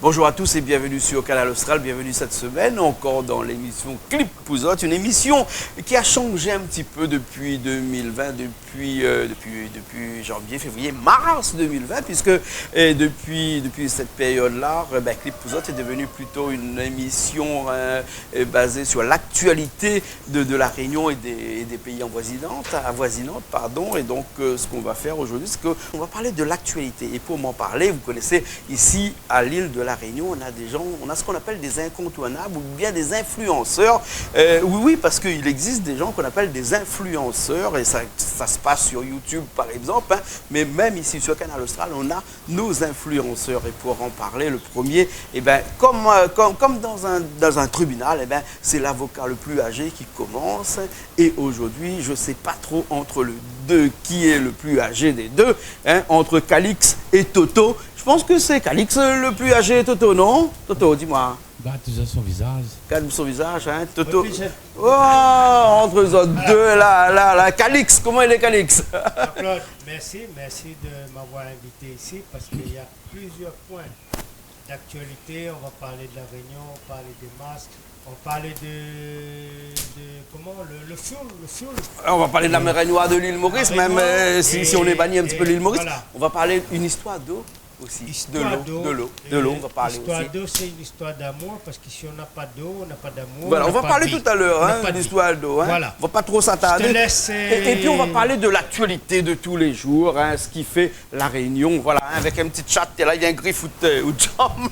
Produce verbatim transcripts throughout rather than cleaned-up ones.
Bonjour à tous et bienvenue sur Kanal Austral. Bienvenue cette semaine encore dans l'émission Clip pou zot, une émission qui a changé un petit peu depuis deux mille vingt, depuis, euh, depuis, depuis janvier, février, mars deux mille vingt, puisque, euh, depuis, depuis cette période-là, euh, ben, Clip pou zot est devenu plutôt une émission, euh, euh, basée sur l'actualité de, de La Réunion et des, et des pays envoisinantes, avoisinantes, pardon. Et donc, euh, ce qu'on va faire aujourd'hui, c'est que on va parler de l'actualité. Et pour m'en parler, vous connaissez, ici, à l'île de La Réunion, on a des gens, on a ce qu'on appelle des incontournables ou bien des influenceurs. Euh, oui, oui, parce qu'il existe des gens qu'on appelle des influenceurs, et ça, ça se passe sur YouTube, par exemple, hein, mais même ici, sur Kanal Austral, on a nos influenceurs. Et pour en parler, le premier, eh ben, comme, euh, comme, comme dans un, dans un tribunal, eh ben, c'est l'avocat le plus âgé qui commence. Et aujourd'hui, je sais pas trop entre le deux, qui est le plus âgé des deux, hein, entre Calix et Toto. Je pense que c'est Calix le plus âgé, Toto, non ? Toto, dis-moi. Gard toujour son vizaz. Gard son vizaz, hein, Toto. Refléchi. Oh, entre zot deux, là, là, là. Calix, comment il est, Calix ? Jean-Claude, merci, merci de m'avoir invité ici parce qu'il y a plusieurs points d'actualité. On va parler de La Réunion, on va parler des masques, on va parler de, de, comment, le, le fuel, le fuel. Alors, on va parler de la mer Noire, de l'île Maurice, même, euh, si, si on éloigne un petit peu l'île Maurice. Voilà. On va parler une histoire d'eau aussi. Histoire d'eau, de l'eau, de l'eau, on va parler aussi. Histoire d'eau, c'est une histoire d'amour, parce que si on n'a pas d'eau, on n'a pas d'amour, on n'a pas de vie. Voilà, on va parler tout à l'heure, hein, d'histoire d'eau, hein. Voilà. On va pas trop s'attarder. Je te laisse, euh... Et, et puis on va parler de l'actualité de tous les jours, hein, ce qui fait La Réunion, voilà, hein, avec un petit chat, là, il y a un grifout, euh, ou jam.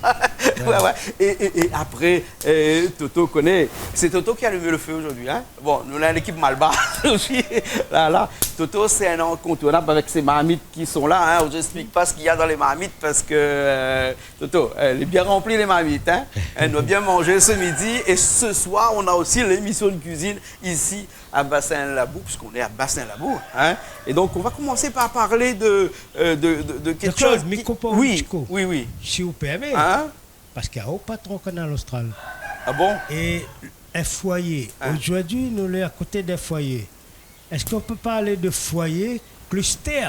Ouais, ouais. Et, et, et après, euh, Toto connaît. C'est Toto qui a allumé le feu aujourd'hui, hein. Bon, nou néna lékip Malbar osi. La, la. Toto, c'est un incontournable avec ses marmites qui sont là, hein. Je n'explique pas ce qu'il y a dans les marmites parce que, euh, Toto, euh, elle est bien remplie, les marmites, hein. Elle doit bien manger ce midi. Et ce soir, on a aussi l'émission de cuisine ici à Bassin Labou, puisqu'on est à Bassin Labou, hein. Et donc, on va commencer par parler de, euh, de, de, de quelque chose qui... Jean-Claude, mi koup aou in ti kou. Oui, oui, oui. Si ou pèrmé. Hein ? Parce qu'il y a un patron Kanal Austral. Ah bon ? Et un foyer. Hein. Aujourd'hui, nous sommes à côté d'un foyer. Est-ce qu'on peut parler de foyer, cluster ?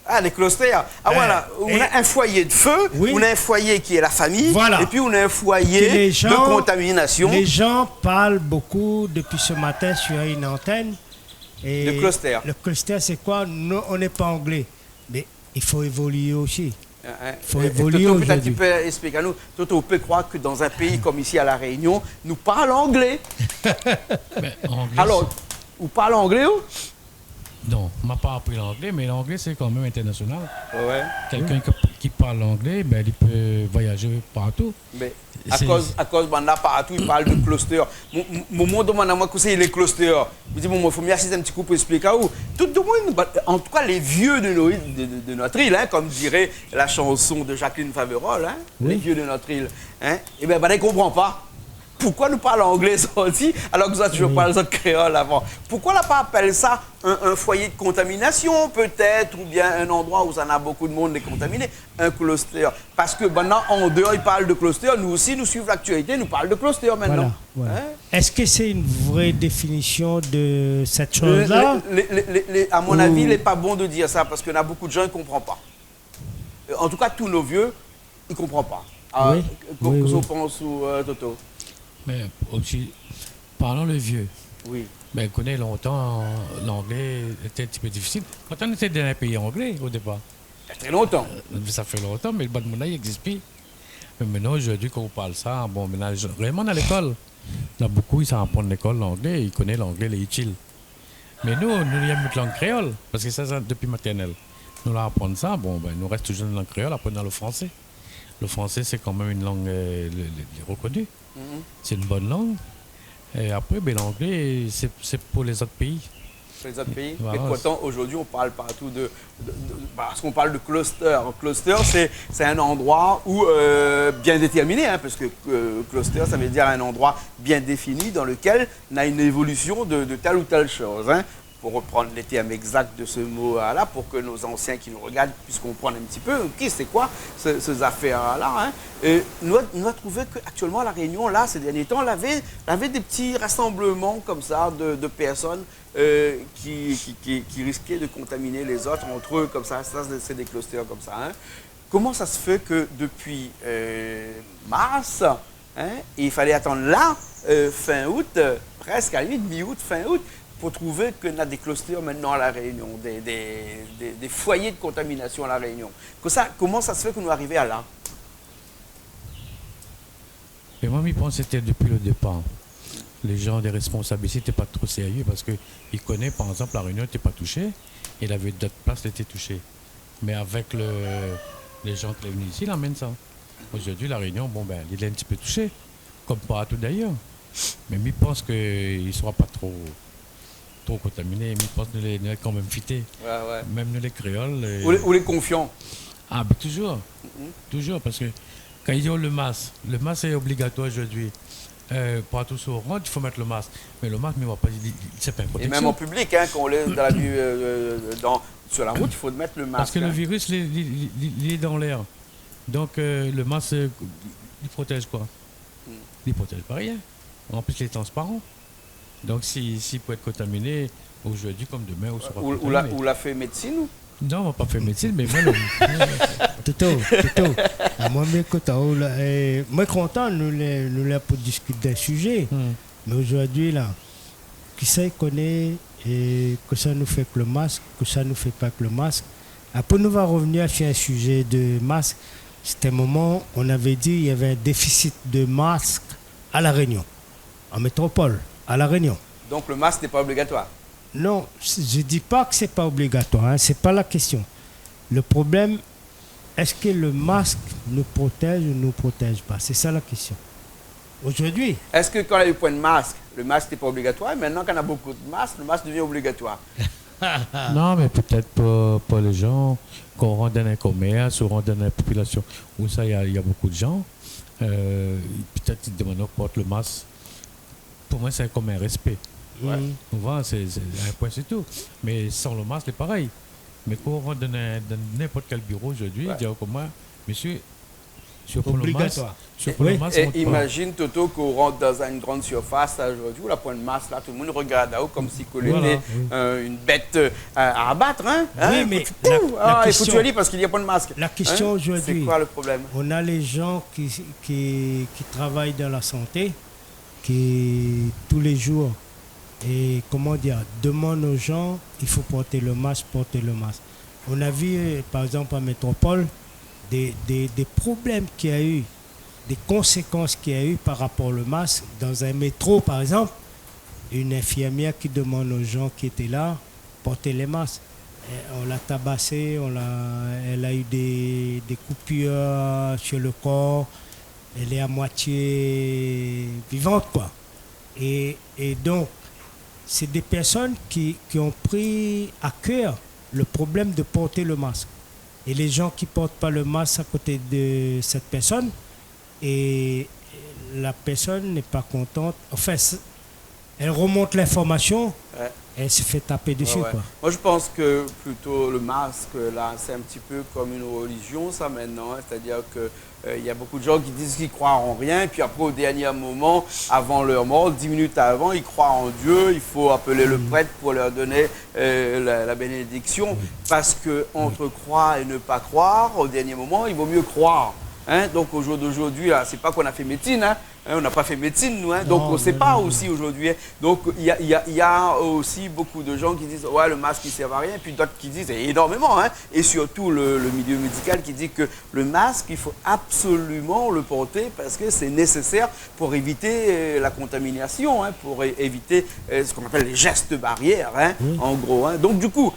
Ah, les clusters. Ah, voilà. On a un foyer de feu, on a un foyer qui est la famille, et puis on a un foyer de contamination. Voilà. Que les gens, les gens parlent beaucoup depuis ce matin sur une antenne. Et le cluster, c'est quoi ? Non, on n'est pas anglais. Mais il faut évoluer aussi. Hein, hein. Faut évoluer aujourd'hui. Et, et Toto, peut-être tu peux expliquer à nous. Toto, on peut croire que dans un pays comme ici à La Réunion, nou parl anglé. Mé anglé, alors, sé... Ou parl anglé, ou ? Non, ma pa apri l'anglé, mé l'anglé, sé kan mèm international. Ouais, ouais. Quelqu'un qui, qui parle anglais, ben, il peut voyager partout. Mé akoz, akoz banna partou i parl de cluster. Mon, mon, mon domann amoin kosa i lé cluster. Mi di, bon, moin, fo mi asiz in ti kou pou ésplik aou. Tout domoun, ba, an tou ka, lé vieux de no-, de, de, de notre île, hein, comme dirait la chanson de Jacqueline Faverolles, hein, les vieux de notre île, hein, ében, banna i konpran pa. Poukoi nou parl anglé sa osi, alor ke zot la toujour parl zot kréol avan ? Poukoi la pa apèl sa un, un foyer de contamination, peut-être, ou bien un endroit où ça a beaucoup de monde est contaminé, un cluster ? Parske banna an déor i parl de cluster, nou osi nou suiv l'aktualité, nou parl de cluster mintnan. Voilà, voilà. Hein ? Est-ce que c'est une vraie définition de cette chose-là ? Lé, lé, lé, lé, lé, à mon avis, il est pas bon de dire ça, parce que na beaucoup de gens i konpran pa. Euh, en tout cas, tous nos vieux, i konpran pa. Ah, oui, ko-, oui, kosa ou pans, ou, euh, Toto ? Mé osi, parlon lé vieux. Oui. Mé ou koné lontan, l'anglé lété in ti pé difisil. Kan nou lété dan in péi anglé o dépar. Sa fé lontan. Euh, sa fé lontan, mé bann moun la i égzis pi. Mé mintnan, zordi, kan ou parl sa, bon, mintnan, réèlman, dan lékol, na bokou i sa aprann lékol l'anglé, i koné l'anglé, lé itil. Mé nou, nou, nou yèm nout lang kréol, parske sa, sa, dopi matèrnèl, nou la aprann sa, bon, ben, nou rès toujour dan lang kréol, apré, nou na le fransé. Le fransé, sé kan mèm in lang, euh, le, le, le rekoni. Mhm. Sé in bone lang. É apré, ben, l'anglé, sé, sé pou lézot péi. Pou lézot péi. Voilà. Et pourtant, aujourd'hui, on parle partout de, de, de, parce qu'on parle de cluster. Un cluster, c'est, c'est un endroit où, euh, bien déterminé, hein, parce que, euh, cluster, ça veut dire un endroit bien défini dans lequel on a une évolution de, de telle ou telle chose, hein. Pour reprendre les termes exacts de ce mot-là, pour que nos anciens qui nous regardent puissent comprendre un petit peu, ok, c'est quoi ce, ces affaires-là, hein. Et nou, nou la trouvé que actuellement, à La Réunion, là, ces derniers temps, on avait, on avait des petits rassemblements comme ça de, de personnes, euh, qui, qui, qui, qui risquaient de contaminer les autres entre eux, comme ça. Ça, c'est, c'est des clusters comme ça, hein. Koman sa se fé ke dopi, euh, mars, hein, i falé atann la, euh, fin août, euh, prèsk a la limit, mi-août, fin août, pou trouvé ke na dé clusters mintnan La Rényon, dé, dé, dé, dé foyer de kontaminasion La Rényon. Ke sa, koman sa se fé ke nou arivé a la ? É moin, mi pans sété dopi le dépar. Lé jan, lé responsab isi té pa tro sérié parske i koné, par égzanp, La Rényon té pa toushé, é lavé d'ot plas lété toushé. Mé avèk le, lé jan ki lé vni isi, la amenn sa. Zordi, La Rényon, bon, bin, li lé in ti pé toushé, kom partou dayèr. Mé mi pans ke i sra pa tro, tro kontaminé, mi pans nou lé, nou lé kanmèm fité. Ouais, ouais. Mèm nou lé kréol, é... Ou lé, ou lé konfian ? Ah, bin, toujour. Mhm. Toujour, parske kan i di le mask, le mask lé obligatoir zordi. Euh, partou ousa ou rant, i fo mèt le mask. Mé le mask, mi voi pa, li, li, li, sé pa in proteksion. É mèm an piblik, hein, kan ou lé dan la vi, euh, euh, dan, sur la rout, i fo mèt le mask, hein. Parske le viris, li, li, li, li, li lé dan lèr. Donk, euh, le mask, euh, li protèj koi ? Hmm. Li protèj pa rien. An plis, li lé transparan. Donk, si, si pou èt kontaminé, zordi kom domin, ou sra kontaminé. Ou, ou la, ou la fé médsin, ou ? Non, moin la pa fé médsin, mé moin, le... Toto, Toto, ah, moin, mi lé kontan, ou la, euh, moin lé kontan, nou lé, nou lé la pou diskit d'in sizé. Hmm. Mé zordi, la, kisa i koné, euh, kosa nou fé èk le mask, kosa nou fé pa èk le mask. Apré, nou va revnir si in sizé de mask. Sété in moman, on avait dit il y avait un déficit de masques à La Réunion, en métropole, à La Réunion. Donc le masque n'est pas obligatoire ? Non, je dis pas que c'est pas obligatoire, hein, c'est pas la question. Le problème, est-ce que le masque nous protège ou nous protège pas ? C'est ça la question. Aujourd'hui. Est-ce que quand il y a eu point de masque, le masque n'était pas obligatoire, et maintenant qu'on a beaucoup de masques, le masque devient obligatoire ? Non, mé pétèt pou, pou lé jan, kan ou rant dan in komèrs, ou rant dan in popilasion ousa néna, néna bonpé de jan, euh, pétèt i demann aou port le mask. Pou moin, sé kom in respé. Ouais. Ou voi, sé, sé in poin, sé tou. Mé san le mask, lé parèy. Mé kan ou rant dan in, dan ninport kèl biro zordi, ouais, i di aou konmsa, mésyé, si ou pran le mask, obligatoire. Si ou pran le mask, i mont pa. É imazine, Toto, kan ou rant dan in gran sirfas, la, zordi, ou la poin le mask, la, tout le moun i rogard aou konmsi ke ou lété, euh, in bèt, euh, a, a abat, hein, hein, oui, mé la, la késtion, i fo toué ali parske li la poin le mask. La késtion zordi, sé koi le problèm ? On a les gens qui, qui, qui travaillent dans la santé, qui, tous les jours, et, comment dire, demandent aux gens, il faut porter le masque, porter le masque. On a vu, euh, par exemple, en métropole, des, des, des problèmes qu'il y a eu, des conséquences qu'il y a eu par rapport au masque. Dans un métro, par exemple, une infirmière qui demande aux gens qui étaient là, porter les masques. Euh, on l'a tabassée, on l'a, elle a eu des, des coupures sur le corps, elle est à moitié vivante, quoi. Et, et donc, c'est des personnes qui, qui ont pris à cœur le problème de porter le masque. Et les gens qui portent pas le masque à côté de cette personne, et la personne n'est pas contente. Enfin, c'est, elle remonte l'information, ouais, elle se fait taper dessus, ouais, ouais, quoi. Moi, je pense que plutôt le masque, là, c'est un petit peu comme une religion, ça, maintenant, hein. C'est-à-dire que, euh, il y a beaucoup de gens qui disent qu'ils croient en rien, et puis après, au dernier moment, avant leur mort, dix minutes avant, ils croient en Dieu, il faut appeler le prêtre pour leur donner, euh, la, la bénédiction, parce que entre croire et ne pas croire, au dernier moment, il vaut mieux croire. Hein, donc, au jour d'aujourd'hui, là, c'est pas qu'on a fait médecine, hein, hein, on n'a pas fait médecine, nous, hein, donc on sait pas aussi aujourd'hui, hein. Non, non, non. Donc, il y a, il y a, il y a aussi beaucoup de gens qui disent, « Ouais, le masque, il sert à rien. » Et puis d'autres qui disent, et énormément, hein, et surtout le, le milieu médical qui dit que le masque, il faut absolument le porter parce que c'est nécessaire pour éviter, euh, la contamination, hein, pour é-, éviter, euh, ce qu'on appelle les gestes barrières, hein, en gros, hein. Oui. Donc, du coup,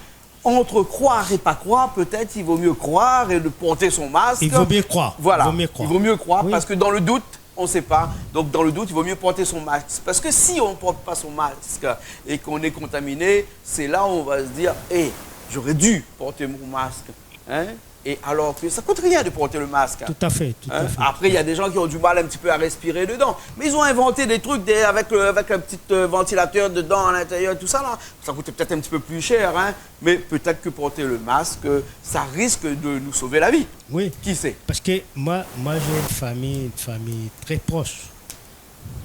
entre croire et pas croire, peut-être il vaut mieux croire et de porter son masque. Il vaut mieux croire. Voilà. Il vaut mieux croire. Il vaut mieux croire, oui, parce que dans le doute, on sait pas. Donc, dans le doute, il vaut mieux porter son masque. Parce que si on porte pas son masque et qu'on est contaminé, c'est là où on va se dire, « Eh, j'aurais dû porter mon masque. » Hein ? Et alors que ça coûte rien de porter le masque. Tout à fait, tout à fait. Hein ? Après, il y a des gens qui ont du mal un petit peu à respirer dedans. Mais ils ont inventé des trucs, des, avec le, avec un petit, euh, ventilateur dedans, à l'intérieur, tout ça, là. Ça coûte peut-être un petit peu plus cher, hein, mais peut-être que porter le masque, euh, ça risque de nous sauver la vie. Oui. Qui sait ? Parce que moi, moi, j'ai une famille, une famille très proche.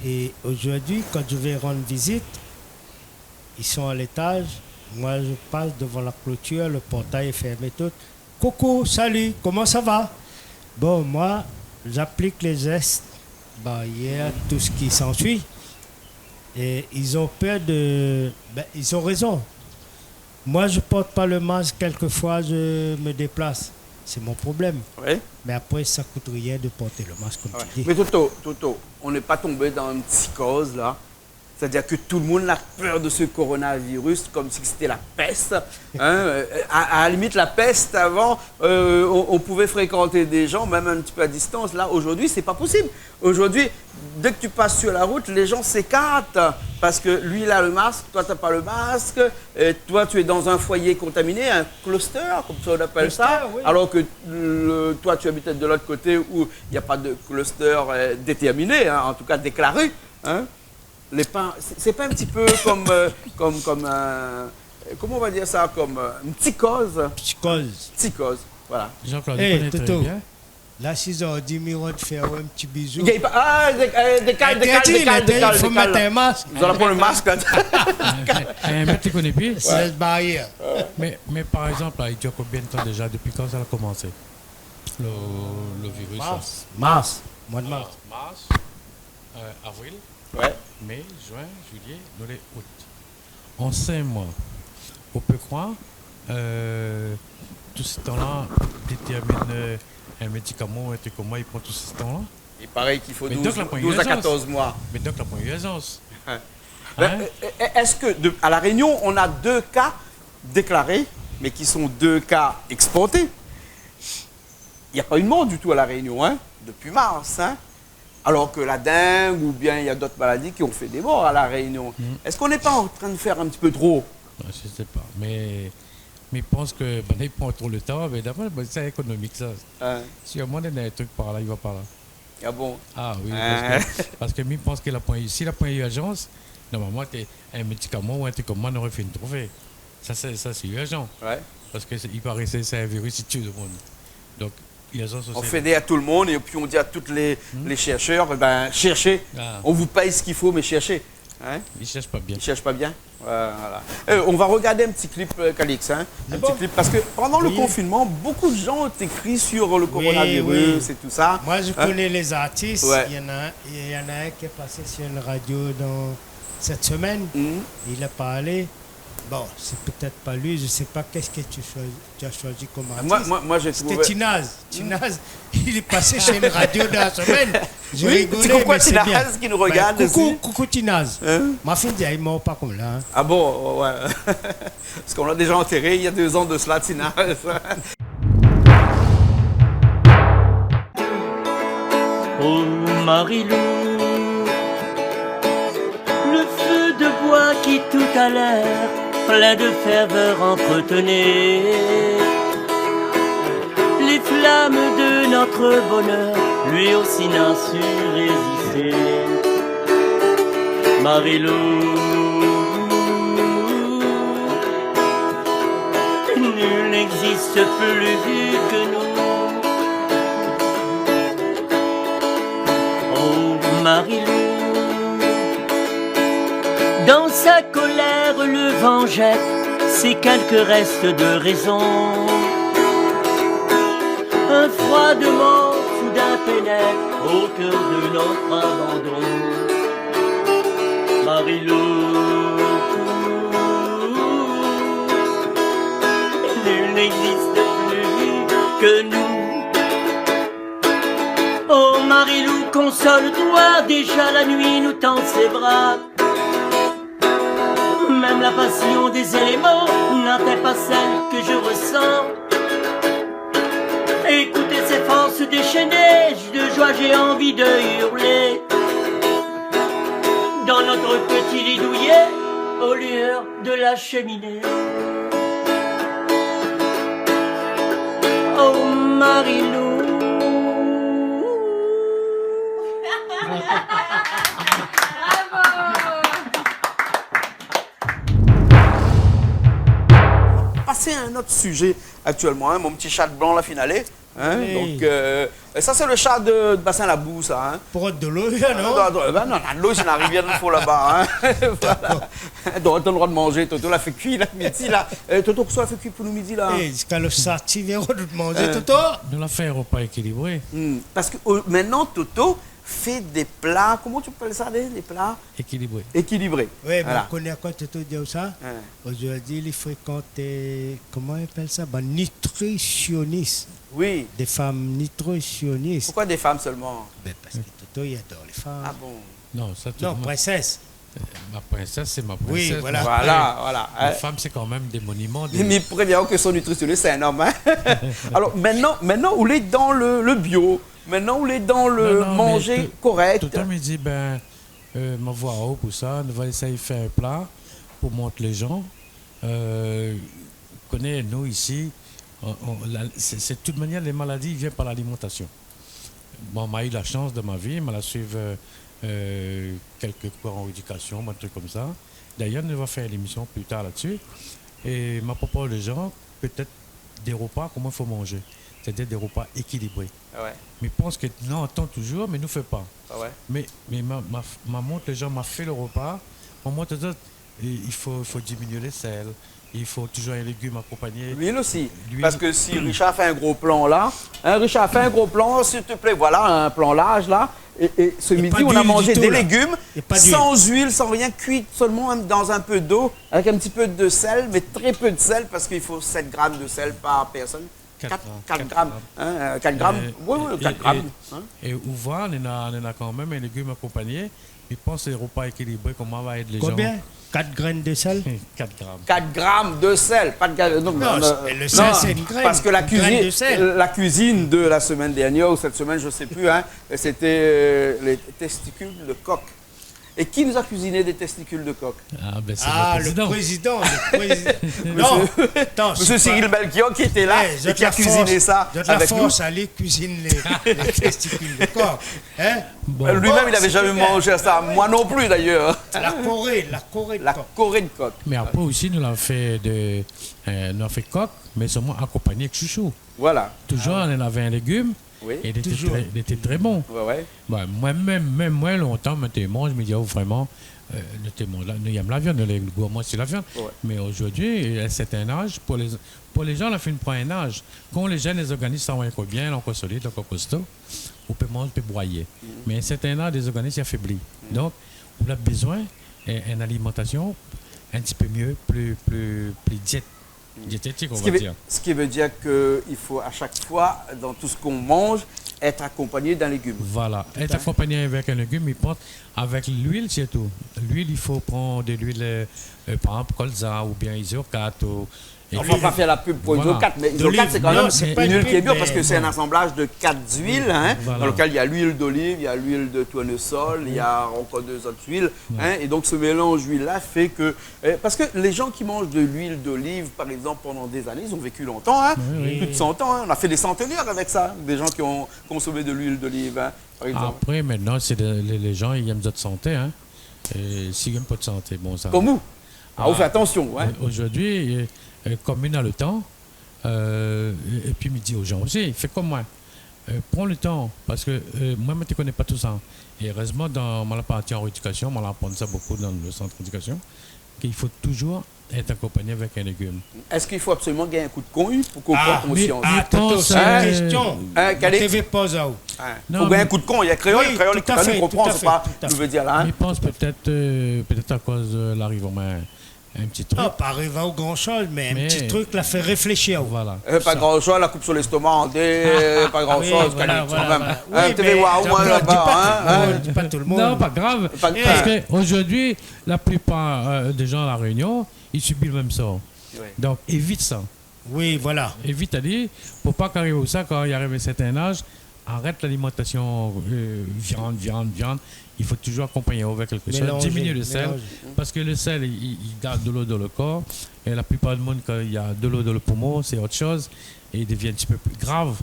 Et aujourd'hui, quand je vais rendre visite, ils sont à l'étage. Moi, je passe devant la clôture, le portail est fermé, tout. « Coucou, salut, comment ça va ? » Bon, moi, j'applique les gestes barrières, tout ce qui s'ensuit. Et ils ont peur de, ben, ils ont raison. Moi, je porte pas le masque, quelquefois, je me déplace. C'est mon problème. Oui. Mais après, ça coûte rien de porter le masque, comme tu dis. Mais Toto, Toto, on n'est pas tombé dans une psychose, là ? C'est-à-dire que tout le monde a peur de ce coronavirus comme si c'était la peste, hein. Euh, à, à la limite, la peste, avant, euh, on, on pouvait fréquenter des gens, même un petit peu à distance. Là, aujourd'hui, c'est pas possible. Aujourd'hui, dès que tu passes sur la route, les gens s'écartent parce que lui, il a le masque, toi, t'as pas le masque, et toi, tu es dans un foyer contaminé, un cluster, comme ça on appelle ça, cluster, oui. Alors que le, toi, tu habites de l'autre côté où il n'y a pas de cluster, euh, déterminé, hein, en tout cas déclaré, hein. Les pa-, c'est, c'est pas un petit peu comme, euh, comme, comme un, comment on va dire ça, comme, euh, une psychose ? Psychose. Psychose, voilà. Jean-Claude, eh, il connaît très Toto, bien. Là, si zordi mi rod fé aou in ti bizou. Il y a pas, ah, dé-, euh, décale, décale, décale, décale, décale. Interdit, interdit, il faut mettre un masque. Nous allons prendre le masque, là. Eh, mèt, tu connais bien. Ouais. C'est barrière. Mais, mais par exemple, là, il dure combien de temps déjà ? Depuis quand ça a commencé ? Le, le virus, là ? Mars. Mars. Mois de mars. Alors, mars, euh, avril, ouais, mai, juin, juillet, nou lé août. En cinq mois, on peut croire, euh, tout ce temps-là détermine, euh, un médicament, un truc comme moi, il prend tout ce temps-là. Il paraît qu'il faut douze, douze à quatorze mois. Mais donc, la première urgence. Mais donc, la première urgence. Hein ? Ben, euh, euh, est-ce que de, à La Réunion, on a deux cas déclarés, mais qui sont deux cas exportés ? Il n'y a pas eu de mort du tout à La Réunion, hein, depuis mars, hein. Alors que la dengue, ou bien il y a d'autres maladies qui ont fait des morts à La Réunion. Mm. Est-ce qu'on n'est pas en train de faire un petit peu trop ? Ah, je sais pas, mais, mais je pense que, ben, il prend trop le temps, mais d'abord, ben, c'est économique, ça. Hein. Si au moins il y a un truc par là, il va par là. Ah bon ? Ah oui, hein, parce que, parce que mi pans ke la poin, si la poin urjans, normalman, té, in médikaman ou in trik konmsa noré fine trouvé. Sa, sé, sa, sé urjan. Ouais. Parske sé, i paré sé, sé in viris, i tié lo moun. Donk, urjans osi. On fait aider à tout le monde et puis on dit à tous les, hmm, les chercheurs, eh ben, cherchez. Ah. On vous paye ce qu'il faut, mais cherchez. Hein ? Ils cherchent pas bien. Ils cherchent pas bien. Ouais, voilà. Euh, on va regarder un petit clip, euh, Calix, hein. Un petit clip, parce que pendant le confinement, beaucoup de gens ont écrit sur le coronavirus et tout ça. Oui, oui. Moi, je connais les artistes. Ouais. Il y en a, il y en a un qui est passé sur une radio dans cette semaine. Mhm. Il a parlé. Bon, c'est peut-être pas lui, je sais pas qu'est-ce que tu choisis. Tu as choisi comme artiste. Moi, moi, moi, j'ai trouvé. C'était Tinaz. Tinaz, il est passé chez une radio dans la semaine. Oui, je rigolais, mais c'est bien. Coucou à Tinaz qui nous regarde aussi. Ben, coucou, coucou Tinaz. Hein ? Ma fine di, ah, i mor pa konm la, hein. Ah bon, ouais, ouais. Parce qu'on l'a déjà enterré il y a deux ans de cela, Tinaz. Oh, Marilou, le feu de bois qui tout à l'heure, plein de ferveur, entretenait les flammes de notre bonheur, lui aussi n'a su résister. Marilou, nul n'existe plus que nous. Oh, Marilou, dans sa colère, le vent jette ses quelques restes de raison. Un froid de mort soudain pénètre au cœur de notre abandon. Marilou, nul n'existe plus que nous. Oh Marilou, console-toi, déjà la nuit nous tend ses bras. Même la passion des éléments n'atteint pas celle que je ressens. Écoutez ces forces déchaînées de joie, j'ai envie de hurler. Dans notre petit lit douillet, aux lueurs de la cheminée. Oh Marilou. Bravo. Passer à un autre sujet actuellement, hein, mon petit chat blanc la fine alé. Hein ? Oui. Donc, euh, ça, c'est le chat de, de Bassin Labou, ça, hein ? Pou rod dolo, non ? Non, non, ben non, la dolo, sé la rivièr d'Fo laba, hein. Voilà. Donk, ou na le droi de manzé, Toto la fé kui, la, midi, la. Euh, Toto, kosa la fé kui pou nou midi, la ? Eh, ziska le sati i vien rod manzé, Toto. Nou la fé in repa ékilibré. Hmm. Parske, euh, maintenant, Toto, fé dé pla, koman ou apèl sa, dé, dé pla ? Ékilibré. Ékilibré. Oui, mé ou koné akoz Toto i di sa ? Voilà. Hein. Zordi, li frékant, euh, koman i apèl sa ? Bann nitrisionis. Oui. Dé fanm nitrisionis. Pourquoi des femmes seulement ? Ben, parske Toto, li ador lé fanm. Ah bon ? Non, sa, tout le monde. Non, princesse. Euh, ma princesse, c'est ma princesse. Oui, voilà. Voilà, voilà, hein. Les femmes, c'est quand même des monuments, des... Mi préviens ke son nutritionniste, c'est un homme, hein. Alors, maintenant, maintenant, ou lé dan le, le bio. Maintenant, ou lé dan le manzé korèk. Non, non, mé tout, tout le temps, mi di, ben, euh, ma voi aou pou sa, nou va éséy fé in pla pou mont lé jan. Euh, koné, nou, isi, on, on, la, sé, sé, de toute manière, les maladies viennent par l'alimentation. Bon, ma u la shans dan ma vi, ma la suiv, euh, euh, kèlk kour an réédikasion, bann trik konmsa. D'ailleurs, nou va fé in émision pli tar la-dsi. É ma propoz lé jan, pétèt, dé repa, koman i fo manzé. C'est-à-dire dé repa ékilibré. Ah ouais. Mi pans ke nou antann toujour, mé nou fé pa. Ah ouais. Mé, mé ma, ma, ma mont lé jan, ma fé le repa, ma mont azot, i, i fo, i fo diminié le sèl, i fo toujour in légim akonpagné. Luil osi. Luil. Parske si Richard fé in gro plan la, hein, Richard, fé in gro plan, s'il te plaît, voilà, in plan large la, é, é se midi, nou la manzé dé légim, san luil, san rien, kui sèlman dan in pé dolo, avèk in ti pé de sèl, mé trè pé de sèl, parske i fo sèt gram de sèl par pèrsone. Kat gram. Kat, kat gram, hein, euh, kat gram. Oui, oui, kat gram, hein. É, é, é, é ou voi, néna, néna kan mèm in légim akonpagné. Mi pans le repa ékilibré, koman va èd lé jan. Konbien ? Kat grin de sèl ? Kat gram. Kat gram de sèl, pa de gra-, non, non, sé, le sèl, sé in grin. Parske la kuizine, la kuizine de la semaine dernière ou cette semaine, je sais plus, hein, c'était, euh, les testicules de coq. Et qui nous a cuisiné des testicules de coq ? Ah, ben, c'est le président. Ah, le président, le président. Non, atann, sé pa... Monsieur Cyril Melchior qui était là et qui a cuisiné ça avec nous. Eh, zot la fors, zot la fors alé kuizine lé, lé testikil de kok, hein ? Bon. Lui-même, il avait jamais mangé ça. Bon, super. Moi non plus, d'ailleurs. La koré, la koré de kok. La koré de kok. Mé apré osi, nou la fé de, euh, nou la fé kok, mé sèlman akonpagné avèk shoushou. Voilà. Toujour, nou lavé in légim. Oui. É li té trè, li té trè bon. Ouais, ouais. Bon, moin mèm, mèm moin, lontan, moin té manz, mi di, oh, vréman, euh, nou té manz la, nou yèm la viann, nou lé gourman si la viann. Ouais. Mé zordi, à un certain âge, pou lé, pou lé jan, la fine pran in az. Kan lé jenn, lé zorganis, sa va ankor bien, ankor solid, ankor kosto, ou pé manz, ou pé broyé. Mhm. Mé à un certain âge, lé zorganis i afébli. Mhm. Donk, ou la bezoin in, in alimantasion in ti pé mié, pli, pli, pli dièt-, diététik, on va dire. Ce qui veut, ce qui veut dire que il faut à chaque fois, dans tout ce qu'on mange, être accompagné d'un légume. Voilà. Tout à fait. Être accompagné avec un légume, mi pans, avec l'huile surtout. L'huile, il faut prendre de l'huile, euh, euh, par exemple, colza ou bien Isocat ou... Enfin, on va pas faire la pub pour Isocat, mais Isocat, c'est quand même une huile qui est bio parce que c'est un assemblage de quatre huiles, hein, dans lequel il y a l'huile d'olive, il y a l'huile de tournesol, il y a encore deux autres huiles, hein, et donc ce mélange d'huiles-là fait que Euh, parce que les gens qui mangent de l'huile d'olive, par exemple, pendant des années, ils ont vécu longtemps, hein, plus de cent ans, hein. Oui, oui. On a fait des centenaires avec ça, des gens qui ont consommé de l'huile d'olive, hein, par exemple. Apré, mintnan, sé lé, lé, lé jan i yèm zot santé, hein. É si i yèm pa zot santé, bon, sa... Konm ou. Ah, ou fé atansion, hein. Voilà. O-, zordi, euh, euh, konm mi na le tan, euh, é, épi mi di o jan osi, fé konm moin. Euh, pran le tan, parske, euh, moin, moin té koné pa tousa. É erezman, dan, moin la parti an réédikasion, moin la aprann sa bokou dan le sant réédikasion, ke i fo toujour èt akonpagné avèk in légim. Èske i fo absoliman gingn in kou d'kongn pou ke ou pran konsians ? Ah, mé, mé Toto, sé in késtion. Hein, Calix ? Moin té vé poz aou. Hein. Non, mé... Fo gingn in kou d'kongn, i a kréol, kréol, tout à fait, tout à fait. Sé pa nou vé dir la, hein. Mi pans pétèt, euh, pétèt akoz, euh, la ariv amoin in ti trik. Ah, pa ariv aou gran shoz, mé in ti trik la fé réfléshi aou. Voilà. Euh, pa gran shoz, la koup su lèstoma an dé, pa gran shoz, Calix, kan mèm. Oui, voilà, voilà. Hein, té vé oir amoin laba, hein. Di pa tout le monde, di pa tout le monde. Non, pa grav. Pa grav. Parske zordi, la plipar, euh, dé jan La Rényon, i sibi le mèm sor. Oui. Donk, évit sa. Oui, voilà. Évit ali, pou pa k'ariv sa, kan i ariv in sèrtin az, arèt lalimantasion, euh, viann, viann, viann. I fo toujour akonpagné avèk kèlk shoz. Mélanzé, mélanzé. Diminié le sèl, parske le sèl, i, i, i gard dolo dan le kor. É la plipar du moun, kan i na dolo dan le poumon, sé ot shoz, é i devien in ti pé pli grav.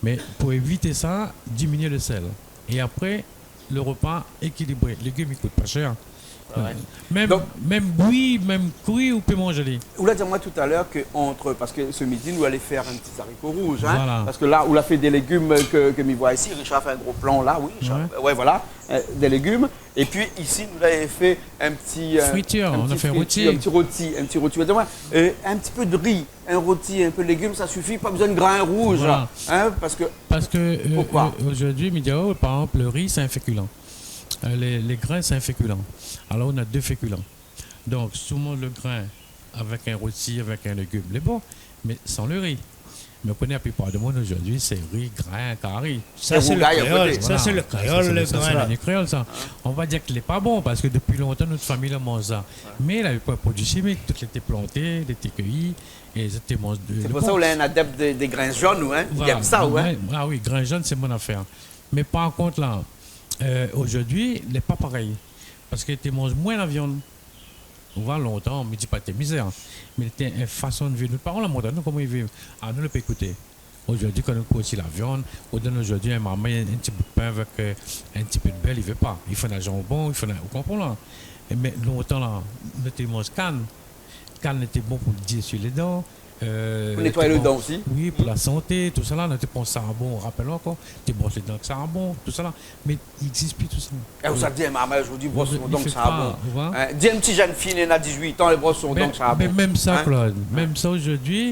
Mé pou évit sa, diminié le sèl. É apré, le repa ékilibré. Légim, i kout pa shèr. Ouais. Mèm, donk, mèm bouyi, mèm kri, ou pé manz ali. Ou la di amoin talèr ke ant, parske se midi nou alé fé in ti zariko rouz, hein, voilà, parske la ou la fé dé légim ke, ke mi voi isi, Richard la fé in gro plan la, oui, Richard. Ouais. Ouais, voilà, euh, dé légim. Épi isi nou la fé in ti, euh, fritir, in ti roti, in ti roti. Ou la di amoin, euh, in ti pé de ri, in roti, in pé de légim, sa i sifi, pa bezoin de grin rouz, hein, parske, euh, pourquoi ? Parske, euh, zordi mi di aou, par égzanp, le ri sé in fékilan. Euh, lé, lé grin sé in fékilan. Alor ou na dé fékilan. Donk si ou manz le grin avèk in roti, avèk in légim, lé bon, mé san le ri. Mé ou koné, la plipar de moun zordi sé ri, grin, kari. Sa sé le kréol, sa sé le kréol, le grin. Sa sé le mènié kréol sa. On va dir ke lé pa bon, parske dopi lontan nout fami la manz sa. Mé la, navé poin produi shimik, tout lété planté, lété kéyi, é zot té manz de, de bon. Sé pou sa ou lé in adèp dé, dé grin zone, ou, hein ? Voilà. Ou èm sa, ou, hein ? Moin, ah oui, grin zone sé mon afèr. Mé par kont la, euh, zordi lé pa parèy. Parske té manz moin la viann. Ou voi, lontan, mi di pa té mizèr, mé té in fason de viv. Nout paran la mont anou koman i viv. Anou, nou pé ékouté. Zordi kan nou kour osi la viann, ou donn zordi in marmay in, in ti bout pin avèk, euh, in ti pé de bèl, i vé pa. I fo in zanbon, i fo in, ou konpran la. É mé lontan la, nou té manz kann. Kann lété bon pou diésui lé dan. Euh, pou nétoiy lé dan osi. Oui, pou la santé, tousala. Nou té pran sarbon, rapèl ankor, té bros lé dan èk sarbon, tousala. Mé i égzis pi tousa. É ou sa di in marmay zordi, bros son dan èk sarbon. Ou voi ? Hein, di in ti jenn fi néna dizuit an, lé bros son dan èk sarbon. Mé mèm sa, Claude, mèm sa zordi,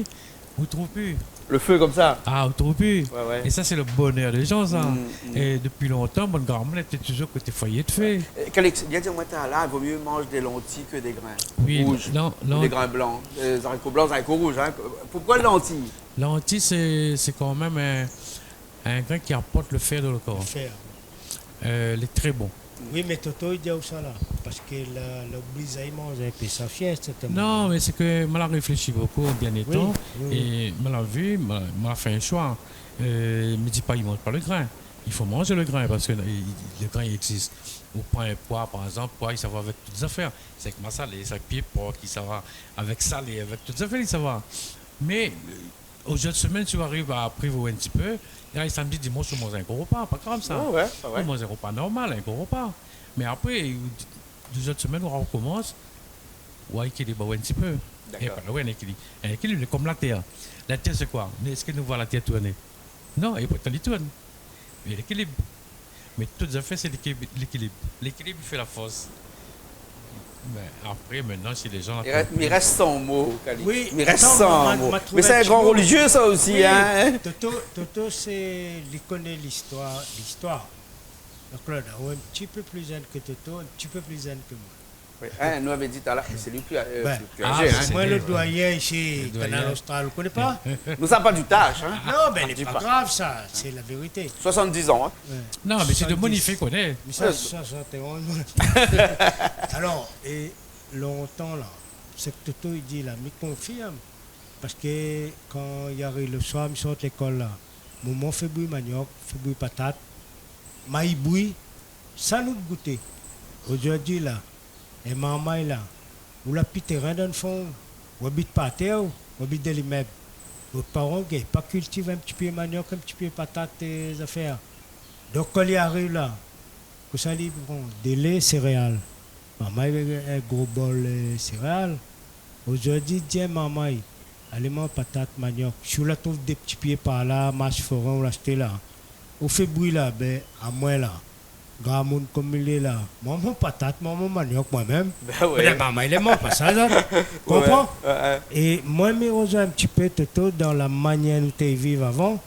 ou trouv pi. Le fé konmsa. Ah, ou trouv pi. Ouais, ouais. É sa sé le bonèr dé jan sa. Mm, mm. É dopi lontan bann gramoun lété touzour koté foyé de fé. Euh, Calix, bien di amoin, talèr la, i vo mié manz dé lanti ke dé grin rouz, ou dé grin blan. Oui, non, non. Euh, zariko blan, zariko rouz, hein. Poukosa lanti ? Lanti sé, sé kan mèm in, in grin ki aport le fèr dan le kor. Le fèr. Euh, lé tré bon. Oui, mé Toto i di aou sa la, parske la, la oblizé manz in pé sa fièr, sèrtènman. Non, mé sé ke moin la réfléshi bokou an dèrnié tan, oui, oui, é moin la vi, moin, moin la fé in shoi. Euh, mi di pa i manz pa le grin. I fo manz le grin parske i, i, le grin i égzis. Ou pran in poi, par égzanp, poi i sava avèk tout zafèr. Sé avèk masalé, sé avèk pié por, i sava avèk salé, avèk tout zafèr i sava. Mé, euh, Ozot semèn, si ou ariv a privé in ti pé, la, samdi, dimansh, ou manz in gro repa, pa grav sa. Ouais, ouais, ouais. Ou manz in repa normal, in gro repa. Mé apré, ou, dé zot semèn, ou rokomans, ou ékilib in ti pé. Dakor. É pa, ouais, in ékilib. In ékilib, lé konm la tèr. La tèr, sé koi ? Mé èske nou voi la tèr tourné ? Non, é pourtan, li tourn. Mé lékilib. Mé tout zafèr, sé lékilib, lékilib. Lékilib i fé la fors. Mé apré, mintnan, si lé jan... I rès, i rès san mo, Kali. Oui, i rès san mo. Mé sé in gran relizié, sa osi, hein. Toto, Toto, sé, li koné listoir, listoir. Donk la, ou in ti pé pli jenn ke Toto, in ti pé pli jenn ke moin. Oui, hein, nou lavé di talèr, sé li pli, euh, pli, pli azé, hein. Bin, ah, sé moin le doyen isi, Kanal Austral, ou koné pa ? Nou sa pa di laz, hein. Non, bin, lé pa grav, sa, sé la vérité. Soixante-dix ans, hein. Ouais. Non, mé sé de bonifé, koné. Mé sa, sa, sa, té vré. Alor, é lontan la, sak Toto i di la, mi konfirm, parske kan i ariv le soir, mi sort lékol la, momon fé bouyi maniok, fé bouyi patat, mayi bouyi, sa nou gouté. Ozordi la, é marmay la, ou la pi térin dan fon, ou abit par tèr, ou abit dan limèb. Out paran i gingn pa kiltiv in ti pié maniok, in ti pié patat, é zafèr. Donk, kan li ariv la, kosa li pran ? Dé lé, séréal. Marmay, in gro bol, euh, séréal. Ozordi, di in marmay, alé manz patat, maniok. Si ou la trouv dé ti pié par la, marsh forin, ou la ashté la. Ou fé bouyi la, bin, amoin la. Gramoun konm li lé la. Moin, mon patat, moin, mon maniok, moin mèm. Bin ouais. Bin, marmay lé mor, pa sa, sa. Ouais, konpran ? Ouais, ouais. É moin, mi rozoin in ti pé Toto dan la manièr nou té viv avan.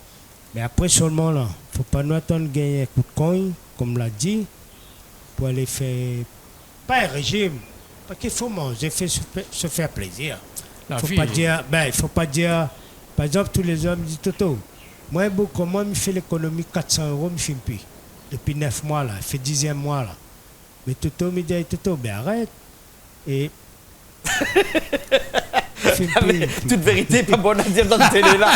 Mé apré solman la, fo pa nou atann gingn in kout kogn, konm la di, pou alé fé, pa in réjim, parske fo manzé, fé se fé, se fé plézir. La vi. Fo pa dir, bin, fo pa dir, par égzanp, tou lé zour mi di, Toto, moin, bon, koman mi fé lékonomi kat san éro, mi fini pi. Dopi nèf moi la, fé dizièm moi la. Mé Toto, mi di, Toto, bin, arèt. É Fé in pé, in pé. Tout vérité pa bon a dir dan télé la.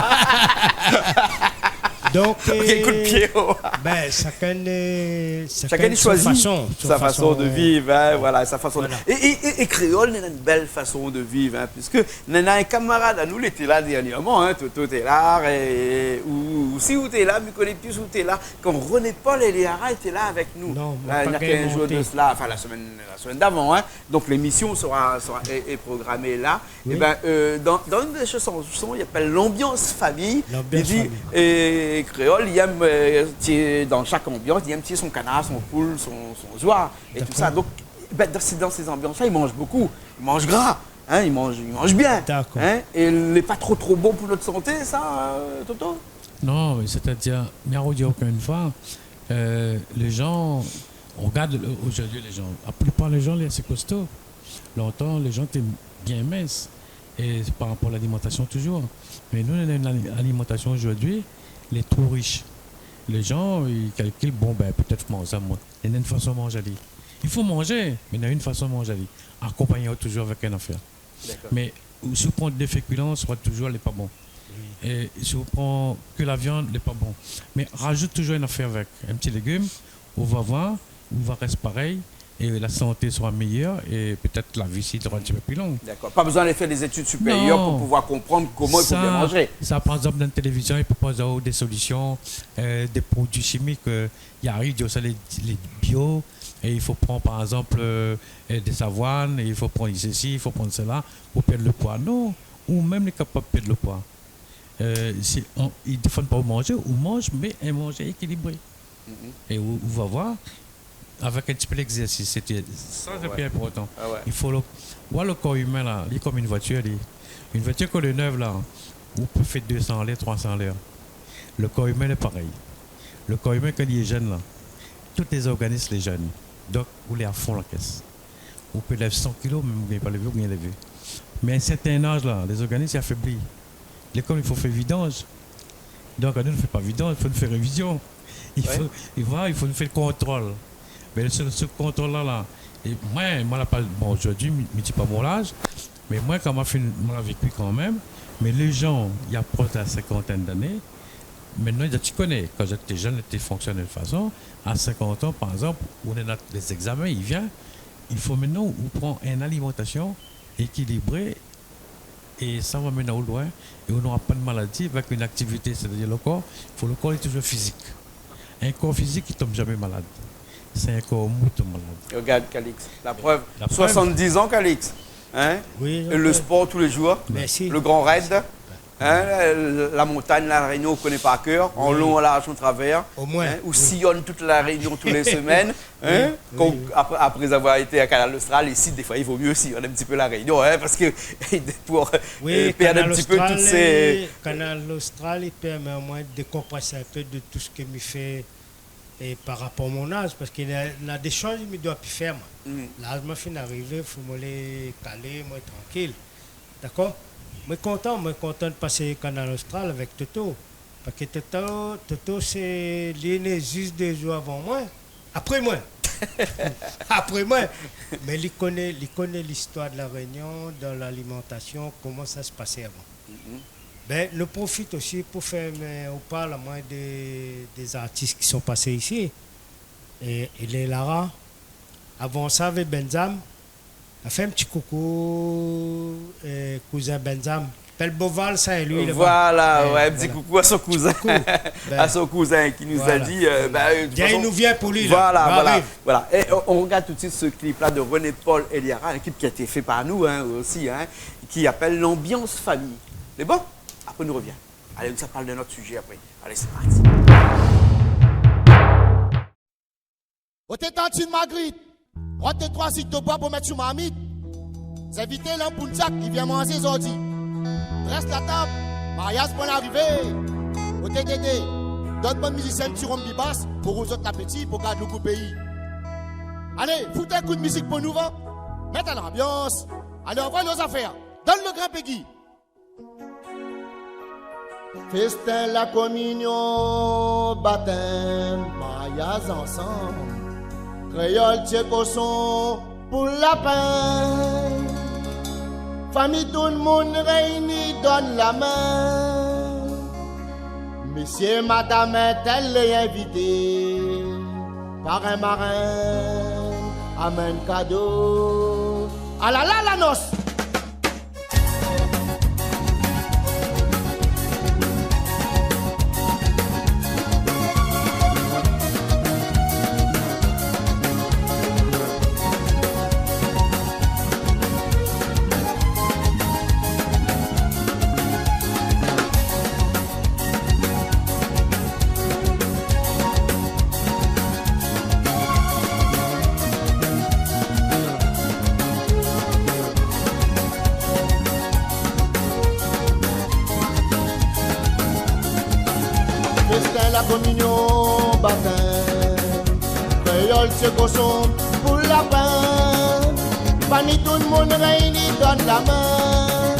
Donk, OK, euh, kout pié, oh. Bin, shakinn, euh, shakinn i shoizi son fason, son fason de viv, hein, voilà, sa fason de... Voilà. É, é, é, é kréol néna in bèl fason de viv, hein, piske néna in kamarad anou, li té la dèrnièrman, hein, Toto té la, é, ou, Si ou té la, mi koné pi si ou té la, kan René Paul Eliara té la avèk nou. Non, moin la, pa néna kinz zour de sela, anfin, la semèn, la semèn d'avan, in. Donk, lémision sera, sera, est, est programée la. Oui. Ébin, euh, dan, dan inn de sé shanson, i apèl L'ambiance famille. L'ambiance famille. Li di, euh, kréol, li èm, euh, tié, dan shak anbians, li èm tié son kanar, son poul, son, son zoi, é tousa. Dakor. Donk, bin, dan sé, dan sé anbians-la, i manz bokou. I manz gra, in, i manz, i manz bien. Dakor. In, é lé pa tro, tro bon pou nout santé, sa, euh, Toto ? Non, mé sétadir, mi ardi ankor inn foi, euh, lé jan, ou rogard, euh, zordi lé jan, la plipar lé jan lé asé kosto. Lontan, lé jan té bien mins, é sé par rapor a lalimantasion touzour. Mé nou, nou néna inn ali-, alimantasion zordi, lé tro rish. Lé jan, i kalkil, bon, bin, pétèt manz sa, moin, néna inn fason manz ali. I fo manzé, mé néna inn fason manz ali. Akonpagn ali touzour avèk inn afèr. Dakor. Mé, ou, si ou pran dé fékilan, sra touzour, lé pa bon. Oui. É si ou pran ke la viann, lé pa bon. Mé razout touzour inn afèr avèk, in ti légim, ou va voir, ou va rès parèy, é la santé sra méyèr, é pétèt la vi osi sra in ti pé pli long. Dakor. Pa bezoin alé fèr dé zétid sipérièr pou pouvoir konprann koman i fo bien manzé. Non. Sa, sa, par égzanp, dan la télévizion, i propoz aou dé solision, euh, dé produi shimik, euh, i ariv, i di sa lé, lé bio, é i fo pran, par égzanp, euh, euh, dé savoine, é i fo pran sesi, i fo pran sela, pou pèrd lo poi. Non, ou mèm lé kapab pèrd lo poi. Euh, sé, on, i défann pa ou manzé, ou manz, mé in manzé ékilibré. Mhm. É ou, ou va voir, avèk in ti pé légzèrsis, sé trè, sa, sé pli inportan. Ah ouais. I fo lo, oua, lo kor imin la, li lé konm inn voitir, li. Inn voitir kan lé nèv la, ou pé fé dé san anlèr, troi san anlèr. Lo kor imin lé parèy. Lo kor imin, kan li lé jenn la, tout lé zorganis lé jenn. Donk, ou lé a fon la kès. Ou pé lèv san kilo, mé ou gingn pa lévé, ou gingn lévé. Mé a in sèrtin az la, lé zorganis i afébli. Lé konm i fo fé vidanz. Donk, anou, nou fé pa vidanz, i fo nou fé révizion. I fo, ouais, i fo, i fo nou fé kontrol. Mé se, se kontrol-la, la, é moin, moin la pa, bon, zordi, mi, mi di pa mon laz, mé moin, kan ma fine, moin la véki kanmèm, mé lé jan i aprosh la sinkantèn d'ané, mintnan, zot i koné, kan zot té jenn, zot té fonksionn in fason, a sinkant an, par égzanp, ou néna lé zégzamin, i vien, i fo mintnan ou pran in alimantasion ékilibré, é sa va amenn aou loin, é ou nora pa de maladi avèk inn aktivité, sétadir lo kor, fo lo kor lé touzour fizik. In kor fizik i tonm zamé malad. Sé in kor mou i tonm malad. Rogard Calix, la prèv, la prèv. Soixante-dix ans, Calix, in ? Oui, é lo spor tou lé zour. Mèrsi. Lo Grand Raid, in, la, la montagn, La Rényon, ou koné par kèr, an lon, an larz, an travèr, omoin, in, ou siyone tout La Rényon tou lé semèn. Hein ? Oui, oui. Kan, apré, apré avoir été à Kanal Austral, isi, défoi, i vo myé osi, on a un petit peu La Réunion, hein, parce que pour, euh, perdre un petit peu toutes ces... Oui, Kanal Austral, euh, Kanal Austral, i pèrmé amoin dékonprès in pé de tout sak mi fé, é par rapor mon az, parske na, na dé shoz mi doi pi fèr, moin. Mm. Laz moin fine arivé, fo moin lé kalé, moin trankil. Dakor ? Moin kontan, moin kontan de pasé Kanal Austral avèk Toto. Parske Toto, Toto, sé, li né zis dé zour avan moin. Apré moin. Apré moin. Mé li koné, li koné listoir de La Rényon, dan lalimantasion, koman sa i pasé avan. Mhm. Bin, nou profit osi pou fé, mé, ou parl amoin de, dé zartis ki son pasé isi. É, é lé Lara. Avan sa, avèk Benjam, fé in ti koukou, euh, kouzin Benjam. Apèl Boval, sa, é li, laba. Voilà, ouais, in ti koukou à son kouzin. Ti koukou. À son kouzin ki nou la di, euh, bin, de tout fason, i ariv. Voilà, voilà, voilà. Et on, on regarde tout de suite ce clip-là de René Paul et Liara, un clip qui a été fait par nous, hein, aussi, hein, qui s'appelle L'ambiance famille. Lé bon ? Apré, nou revien. Alé, nou sa parl d'in ot sizé apré. Alé, sé parti. Oté tantine Magrit, rod dé troi zig de boi pou mèt sou marmit. Zinvité lanpoun sak, i vien manzé zordi. Drès la tab, mariaz bon arivé. Oté Dédé, donn bann mizisien ti rom bibas pou rouz zot lapéti, pou gard lo gou péi. Alé, fout in kou d'mizik pou nou, va. Mèt lanbians. Alé, anvoy lo zafèr. Donn lo grin, Peggy. Festin, lakominion, batèm, mariaz ansanm. Kréol tié koson pou lapin. Fami, tout moun réini, donn la min. Mésié, madam, intèl lé invité. Parin, marin, amenn kado. Alala, la nos ! La kominion, batem, kréol, tié, koshon, poul, lapin. Fami, tout moun réini, donn la min.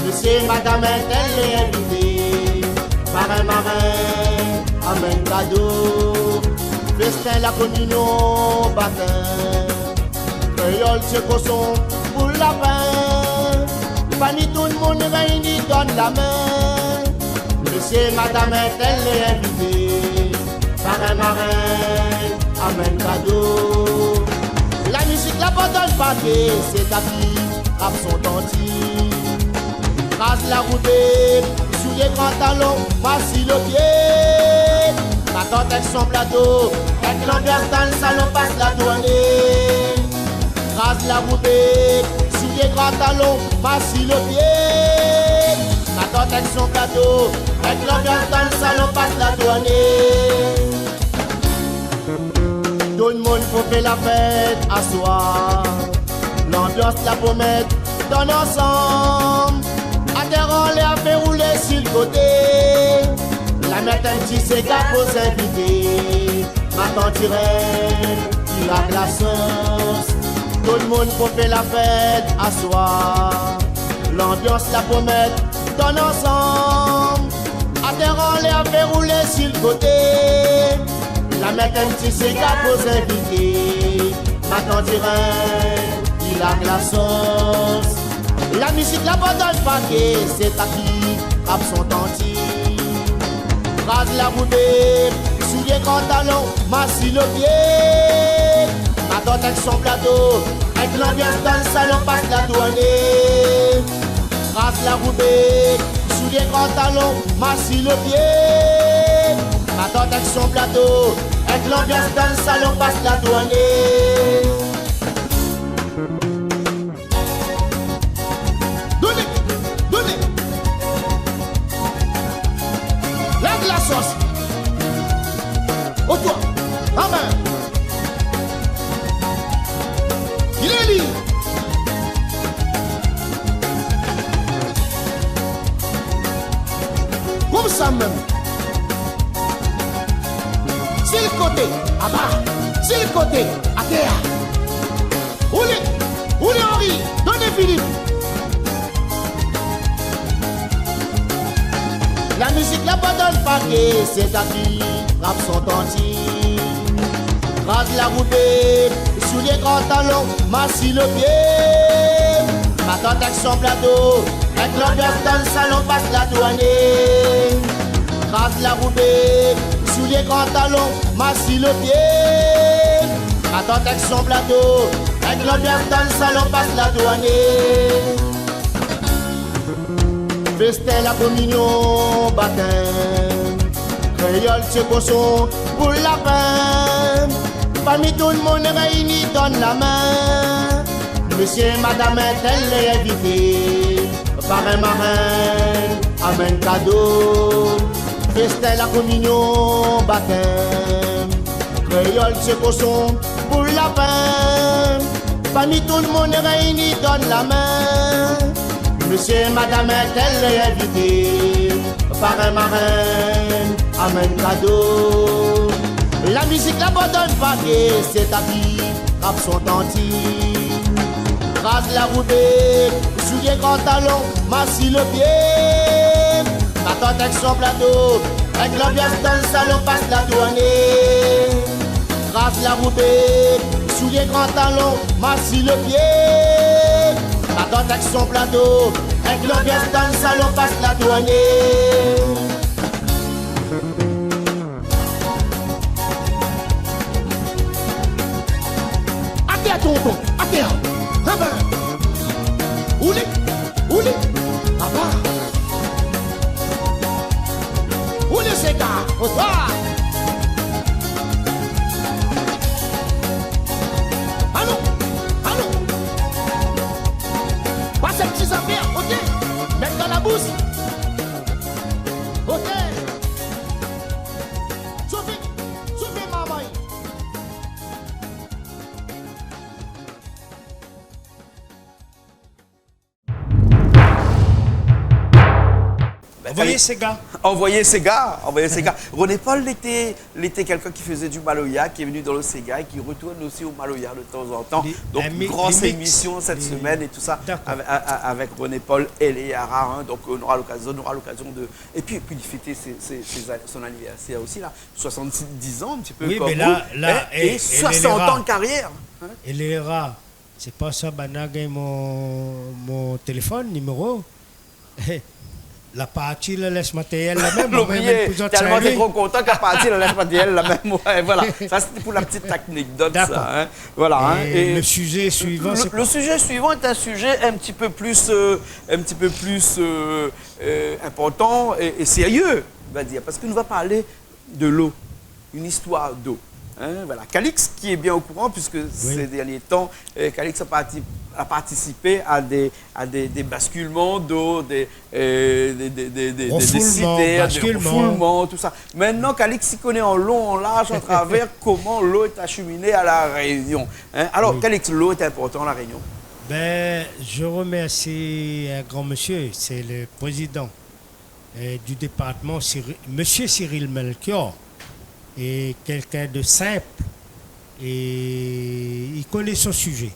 Mésié, madam, intèl lé invité. Parin, marin, amenn kado. Festin, la kominion, batem, kréol, tié, koshon, poul, lapin. Fami, tout moun réini, donn la min. Mésié, madam, intèl lé invité. Parin, marin, amenn kado. La mizik la pa donn paké, sé tapi, rap son tanti. Kraz la roubé, soulié gran talon, masin o pié. Matant èk son plato, èk lanbians dan salon, pas la tourné. Kraz la roubé, soulié gran talon, masin o pié. Matant èk son plato, èk lanbians dan salon, pas la tourné. Tout moun pou fé la fèt aswar. Lanbians la pou mèt, donn ansanm. Atèr anlèr, fé roulé sil koté. La mèt in ti séga pou zinvité. Matant Irèn, i larg la sans. Tout moun pou fé la fèt aswar. Lanbians la pou mèt, donn ansanm. Atèr anlèr, fé roulé sil koté. La mèt in ti séga pou zinvité. Matant Irèn, i larg la sans. La mizik la pa donn paké, sé tapi, rap son tanti. Kraz la roubé, soulié gran talon, masin o pié. Matant èk son plato, èk lanbians dan salon, pas la tourné. Kraz la roubé, soulié gran talon, masin o pié. Matant èk son plato, èk lanbians dan salon, pas la tourné. Doné, doné. Larg la sos. Otoi, amen. Ilé li. Konmsa mèm. Sil koté, aba. Sil koté, atèr. Roulé, roulé Henri, doné Philippe. La mizik la pa donn paké, sé tapi, rap son tanti. Kraz la roubé, soulié gran talon, masin o pié. Matant èk son plato, èk lanbians dan salon, pas la tourné. Kraz la roubé, soulié gran talon, masin o pié. Matant èk son plato, èk lanbians dan salon, pas la tourné. Festin, la kominion, batem, kréol, tié, koshon, poul, lapin. Fami, tout moun réini, donn la min. Mésié, madam, intèl lé invité. Parin, marin, amenn kado. Festin, la kominion, batem, kréol, tié, koshon, poul, lapin. Fami, tout moun réini, donn la min. Mésié, madam, intèl lé invité. Parin, marin, amenn kado. La mizik la pa donn paké, sé tapi, rap son tanti. Kraz la roubé, soulié gran talon, masin o pié. Matant èk son plato, èk lanbians dan salon, pas la tourné. Kraz la roubé, soulié gran talon, masin o pié. Matant èk son plato, èk lanbians dan salon, pas la tourné. Atèr, tonton, atèr. Amen. Roulé, roulé. Aba. Roulé séga. Otoi. Alon, alon. Pas in ti zafèr, oté. Mèt dan la boush. Oté. Shofé, shofé, marmay. Anvoy séga. Envoyer séga, envoyer séga. René Paul, il était, il était quelqu'un qui faisait du maloya, qui est venu dans le séga et qui retourne aussi au maloya de temps en temps. Donc, une grosse émission cette semaine et tout ça avec, avec René Paul et les Yara, hein. Donc, on aura l'occasion, on aura l'occasion de, et puis, puis il fêtait ses, ses, ses, son anniversaire aussi, là, soixante-dix ans, un petit peu comme vous, hein, et soixante ans de carrière, hein. Et les Yara, sé pa sa, banna la gingn mon, mon téléfone, niméro. La parti, la lès matériel la mèm, tèlman té tro kontan, la parti, la lès matériel la mèm. Ouais, voilà. Ça, c'était pour la petite anecdote, ça, hein. Voilà, hein. Et le sujet suivant, le sujet suivant est un sujet un petit peu plus, euh, un petit peu plus, euh, euh, important et, et sérieux, on va dire, parce que nous va parler de l'eau, une histoire d'eau. Hein, voilà. Calix, qui est bien au courant, puisque ces derniers temps, euh, Calix a parti-, a participé à des, à des, des basculements d'eau, des, euh, des, des, des, des, des, des citernes, des refoulements, tout ça. Maintenant, Calix s'y connaît en long, en large, en travers, comment l'eau est acheminée à La Réunion. Hein ? Alors, Calix, l'eau est importante à La Réunion ? Ben, je remercie un grand monsieur, c'est le président euh, du département, Cyri-, monsieur Cyril Melchior, est quelqu'un de simple et il connaît son sujet.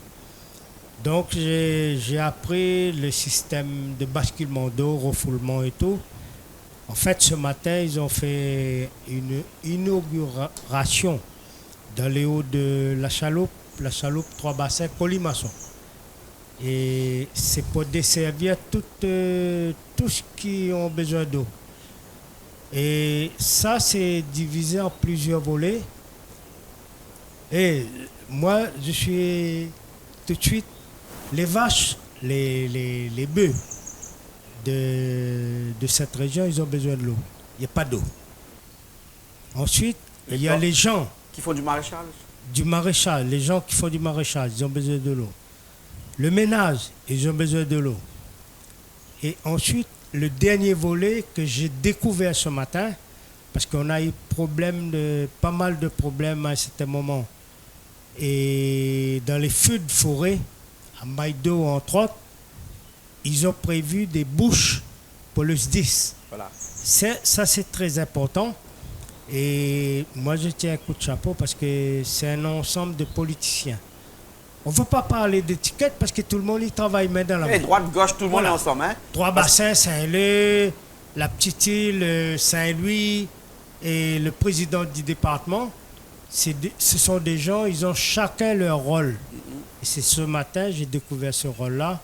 Donc, j'ai, j'ai appris le système de basculement d'eau, refoulement et tout. En fait, ce matin, ils ont fait une inauguration dans les hauts de La Chaloupe, La Chaloupe, Trois-Bassins, Colimaçon. Et c'est pour desservir tout, euh, tout ce qui ont besoin d'eau. Et ça, c'est divisé en plusieurs volets. Et moi, je suis tout de suite, les vaches, les, les, les bœufs de, de cette région, ils ont besoin de l'eau. Il n'y a pas d'eau. Ensuite, il y a les gens qui font du maraîchage. Du maraîchage, les gens qui font du maraîchage, ils ont besoin de l'eau. Le ménage, ils ont besoin de l'eau. Et ensuite, le dernier volet que j'ai découvert ce matin, parce qu'on a eu problème de, pas mal de problèmes à un certain moment, et dans les feux de forêt, à Maïdo, entre autres, ils ont prévu des bouches pour le sdis. Voilà. C'est, ça, c'est très important. Et moi, je tiens un coup de chapeau parce que c'est un ensemble de politiciens. On ne veut pas parler d'étiquette parce que tout le monde y travaille main dans la main. Et droite, gauche, tout le monde est ensemble, hein. Trois-Bassins, Saint-Leu, la Petite-Île, euh, Saint-Louis et le président du département, c'est des, ce sont des gens, ils ont chacun leur rôle. Et c'est ce matin, j'ai découvert ce rôle-là.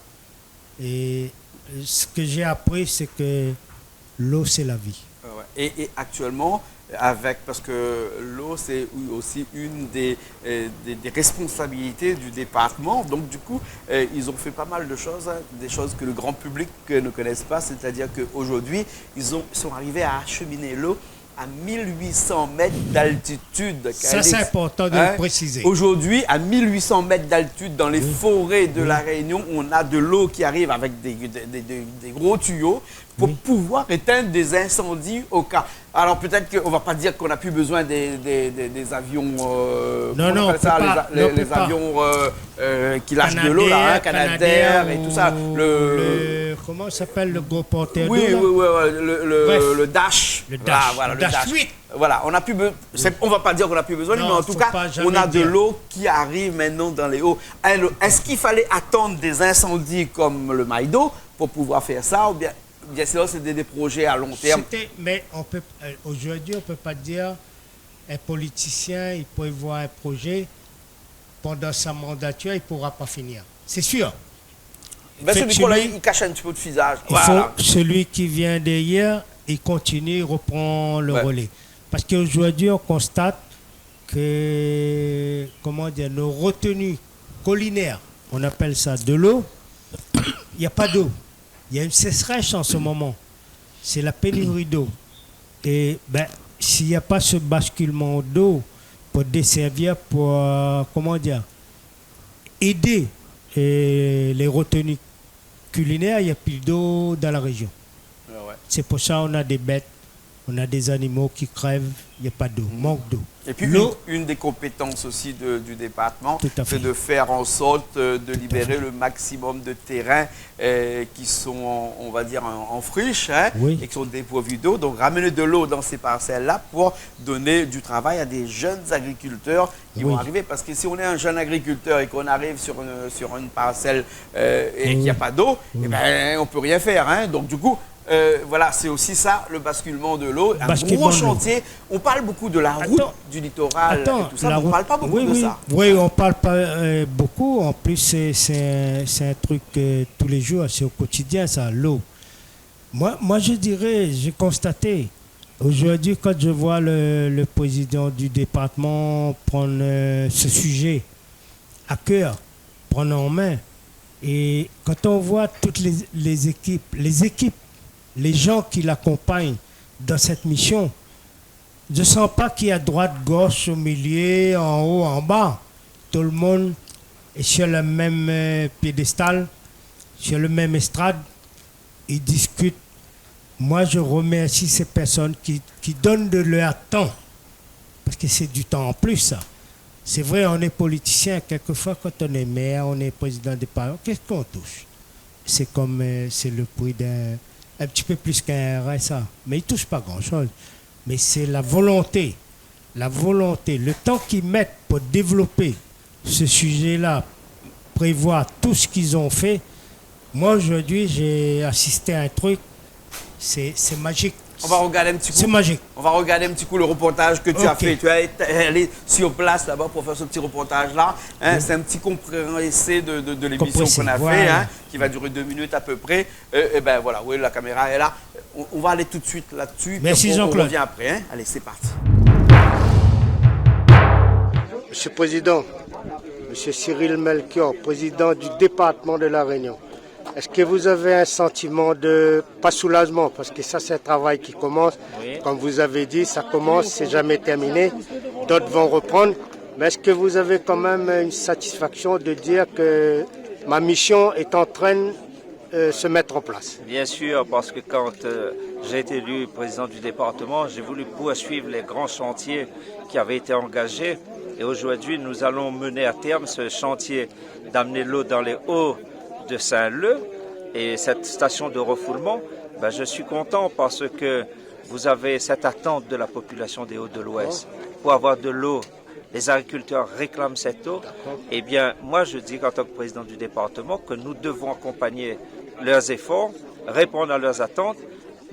Et, euh, ce que j'ai appris, c'est que l'eau, c'est la vie. Ah ouais. Et, et actuellement, avec, parce que l'eau, c'est aussi une des, euh, des, des responsabilités du département. Donc, du coup, euh, ils ont fait pas mal de choses, hein, des choses que le grand public, euh, ne connaissent pas. C'est-à-dire qu'aujourd'hui, ils ont, sont arrivés à acheminer l'eau à mille huit cents mètres d'altitude, Calix. Ça, c'est important de le préciser. Aujourd'hui, à mille huit cents mètres d'altitude, dans les forêts de La Réunion, on a de l'eau qui arrive avec des, des, des, des, des gros tuyaux pour pouvoir éteindre des incendies au cas. Alors, peut-être qu'on va pas dire qu'on n'a plus besoin des, des, des, des avions, euh, comment on appelle ça, les a-, les, les avions, euh, euh, qui lâchent de l'eau, là, hein, Canadair et tout ça. Ou le, comment ça s'appelle, le gros porteur d'eau, là ? Oui, oui, oui, le, le, le Dash. Le Dash. Ah, voilà, le Dash huit. Voilà, on n'a plus be-, c'est, on va pas dire qu'on n'a plus besoin, mais en tout cas, on a de l'eau qui arrive maintenant dans les hauts. Alors, est-ce qu'il fallait attendre des incendies comme le Maïdo pour pouvoir faire ça, ou bien, bien sûr, c'est des, des projets à long terme ? C'était, mais on peut, euh, aujourd'hui, on peut pas dire un politicien, il prévoit un projet, pendant sa mandature, il pourra pas finir. C'est sûr. Ben, ce micro-là, il cache un petit peu de visage. Voilà. Il faut celui qui vient derrière, il continue, il reprend le relais. Parce qu'aujourd'hui, on constate que, comment dire, nos retenues collinaires, on appelle ça de l'eau, il n'y a pas d'eau. Il y a une sécheresse en ce moment. C'est la pénurie d'eau. Et ben, s'il n'y a pas ce basculement d'eau pour desservir, pour, euh, comment dire, aider, euh, les retenues culinaires, il n'y a plus d'eau dans la région. Ah ouais. C'est pour ça qu'on a des bêtes On a des animaux qui crèvent, il n'y a pas d'eau, manque d'eau. Et puis, l'eau, une, une des compétences aussi de, du département, c'est de faire en sorte, euh, de libérer le maximum de terrains, euh, qui sont, on va dire, en, en friche, hein, et qui sont dépourvus d'eau. Donc, ramener de l'eau dans ces parcelles-là pour donner du travail à des jeunes agriculteurs qui vont arriver. Parce que si on est un jeune agriculteur et qu'on arrive sur une, sur une parcelle, euh, et qu'il n'y a pas d'eau, eh ben, on peut rien faire, hein. Donc, du coup, euh, voilà, c'est aussi ça, le basculement de l'eau, un gros chantier. On parle beaucoup de la route du littoral et tout ça, mais on parle pas beaucoup de ça. Oui, on parle pas, euh, beaucoup. En plus, c'est, c'est un, c'est un truc que tous les jours, c'est au quotidien, ça, l'eau. Moi, moi, je dirais, j'ai constaté, aujourd'hui, quand je vois le, le président du département prendre, euh, ce sujet à cœur, prendre en main, et quand on voit toutes les, les équipes, les équipes, les gens qui l'accompagnent dans cette mission, je sens pas qu'il y a droite, gauche, au milieu, en haut, en bas. Tout le monde est sur le même, euh, piédestal, sur le même estrade. Ils discutent. Moi, je remercie ces personnes qui, qui donnent de leur temps. Parce que c'est du temps en plus, ça. C'est vrai, on est politicien. Quelquefois, quand on est maire, on est président de parlement, qu'est-ce qu'on touche ? C'est comme, euh, c'est le prix d'un, un petit peu plus qu'un R S A. Mais il touche pas grand-chose. Mais c'est la volonté, la volonté, le temps qu'ils mettent pour développer ce sujet-là, prévoir tout ce qu'ils ont fait. Moi, aujourd'hui, j'ai assisté à un truc, c'est, c'est magique. On va regarder un petit coup. C'est magique. On va regarder un petit coup le reportage que tu as fait. Tu as été, allé sur place là-bas pour faire ce petit reportage-là. Hein, c'est un petit compressé de, de, de l'émission qu'on a fait, hein, qui va durer deux minutes à peu près. Euh, eh ben voilà, oui, la caméra est là. On, on va aller tout de suite là-dessus, et après, on revient après, hein. Merci, Jean-Claude. Allez, c'est parti. Monsieur le Président, Monsieur Cyril Melchior, président du département de La Réunion, est-ce que vous avez un sentiment de, pas soulagement, parce que ça c'est un travail qui commence, comme vous avez dit, ça commence, c'est jamais terminé, d'autres vont reprendre, mais est-ce que vous avez quand même une satisfaction de dire que ma mission est en train euh, se mettre en place ? Bien sûr, parce que quand, euh, j'ai été élu président du département, j'ai voulu poursuivre les grands chantiers qui avaient été engagés. Et aujourd'hui, nous allons mener à terme ce chantier d'amener l'eau dans les hauts de Saint-Leu et cette station de refoulement. Ben, je suis content parce que vous avez cette attente de la population des Hauts de l'Ouest pour avoir de l'eau. Les agriculteurs réclament cette eau. Eh bien, moi, je dis qu'en tant que président du département, que nous devons accompagner leurs efforts, répondre à leurs attentes.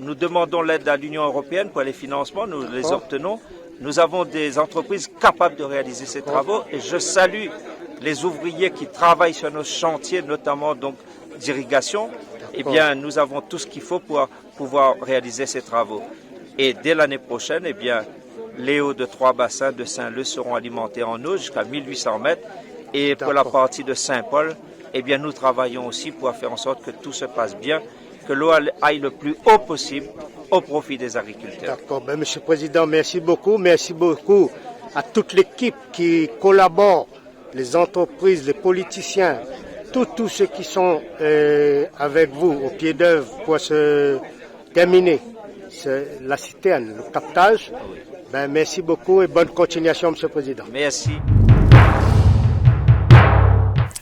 Nous demandons l'aide à l'Union européenne pour les financements, nous les obtenons. Nous avons des entreprises capables de réaliser ces travaux et je salue les ouvriers qui travaillent sur nos chantiers, notamment donc d'irrigation. Eh bien, nous avons tout ce qu'il faut pour pouvoir réaliser ces travaux. Et dès l'année prochaine, eh bien, les hauts de Trois-Bassins de Saint-Leu seront alimentés en eau jusqu'à mille huit cents mètres. Et pour la partie de Saint-Paul, eh bien, nous travaillons aussi pour faire en sorte que tout se passe bien, que l'eau aille, aille le plus haut possible au profit des agriculteurs. D'accord. Ben, Monsieur le Président, merci beaucoup. Merci beaucoup à toute l'équipe qui collabore, les entreprises, les politiciens, tous, tous ceux qui sont, euh, avec vous au pied d'œuvre pour se terminer ce, la citerne, le captage. Ben, merci beaucoup et bonne continuation, Monsieur le Président. Merci.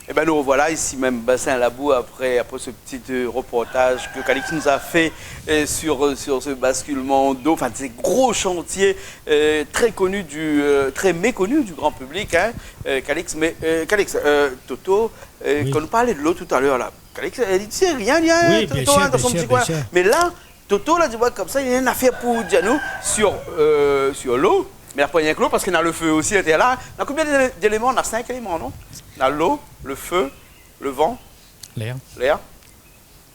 Eh ben, nous revoilà ici même, Bassin Labou, après, après ce petit, euh, reportage que Calix nous a fait, euh, sur, euh, sur ce basculement d'eau, enfin, ces gros chantiers, euh, très connus du, euh, très méconnus du grand public, hein, euh, Calix. Mais, euh, Calix, euh, Toto, euh, quand on parlait de l'eau tout à l'heure, là, Calix, li di rien, rien, Toto, hein, dan son ti koin. Oui, bien sûr, bien sûr. Mais là, Toto la di, ouais, konmsa, li na in afèr pou di anou sur, euh, sur l'eau. Mé la pa rienk l'eau, parske na le feu aussi, été la. Na konbien d'é-, d'éléman ? Na sink éléman, non ? Na l'eau, le feu, le vent, l'air. L'air.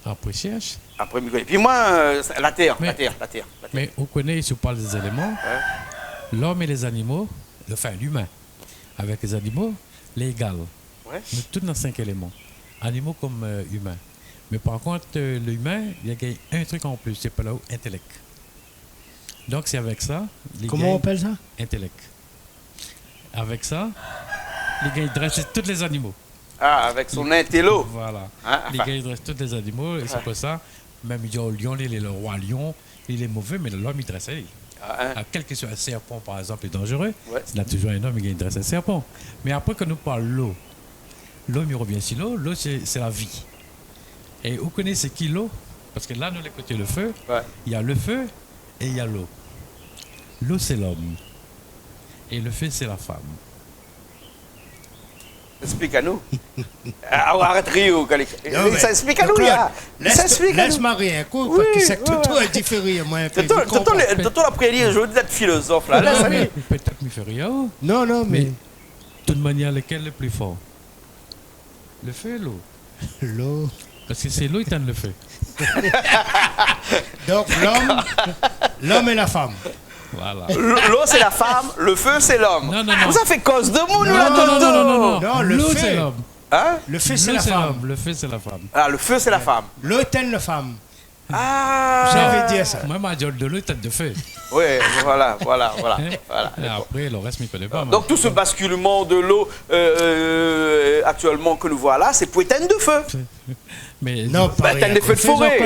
Apré, chersh. Apré, mi koné. Épi moin, euh, la tèr, la tèr, la tèr, la tèr. Mé ou koné, si ou parl dé zéléman, l'om é lé zanimo, anfin, limin avèk lé zanimo, lé égal. Ouais. Nou tout na sink éléman. Animo konm, euh, imin. Mé par kont, euh, limin, li la gingn in trik an plis, sé pa la ou, intélèk. Donk sé avèk sa, li gingn... Koman ou apèl sa ? Intélèk. Avèk sa, li gingn drès tout lé zanimo. Ah, avèk son intello. Voilà. Hein, anfin. Li gingn drès tout lé zanimo, é sé pou sa, mèm lion, li lé le roi lion, Li lé mové, mé lom i drès ali. Ah, in. Ah, kèl ke soi in sèrpan, par égzanp, lé danzéré, ouais, si na touzour in om i gingn drès in sèrpan. Mé apré, kan nou parl lo, lo, mi rovien si lo, lo, sé, sé la vi. É ou koné sé ki lo ? Parske la, nou lé koté lo fé. Ouais. Il y a le feu et il y a l'eau. L'eau, c'est l'homme. Et le feu, c'est la femme. Esplik anou. Ah, arèt ri, Calix. Non, mé sa, esplik anou, Jean-Claude, la. Lès, sa, esplik anou. Lès Marie in kou, oui, parske sak, ouais, Toto, ouais, la di fé rir amoin in pé, Toto, li konpran. Toto, lé, Toto la pri ali, zordi, d'èt filozof, la. Non, mé pétèt mi fé rir aou. Non, non, mé de tout manièr, lékèl lé pli for ? Lo fé, lo ? Lo. Parske sé lo i tinn lo fé. Donk, lom, lom é la fanm. Voilà. Lo, lo, sé la fanm, lo fé, sé lom. Non, non, non. Ou sa fé koz de moun, la, Toto. Non, non, non, non, non. Non, lo fé, sé lom. In ? Lo fé, sé la fanm. Lo sé lom, lo fé, sé la fanm. Ah, lo fé, sé la fanm. Lo i tinn la fanm. Ah. Sa i vé dir sa. Moin, ma di lo i tinn lo fé. Oui, voilà, voilà, voilà, voilà. In ? É apré, lo rès, mi koné pa, moin. Donc, tout ce basculement de l'eau, euh, euh, actuellement que nous voilà, c'est pour éteindre le feu. Mé non, pa rien. Bah, éteindre les feux de forêt.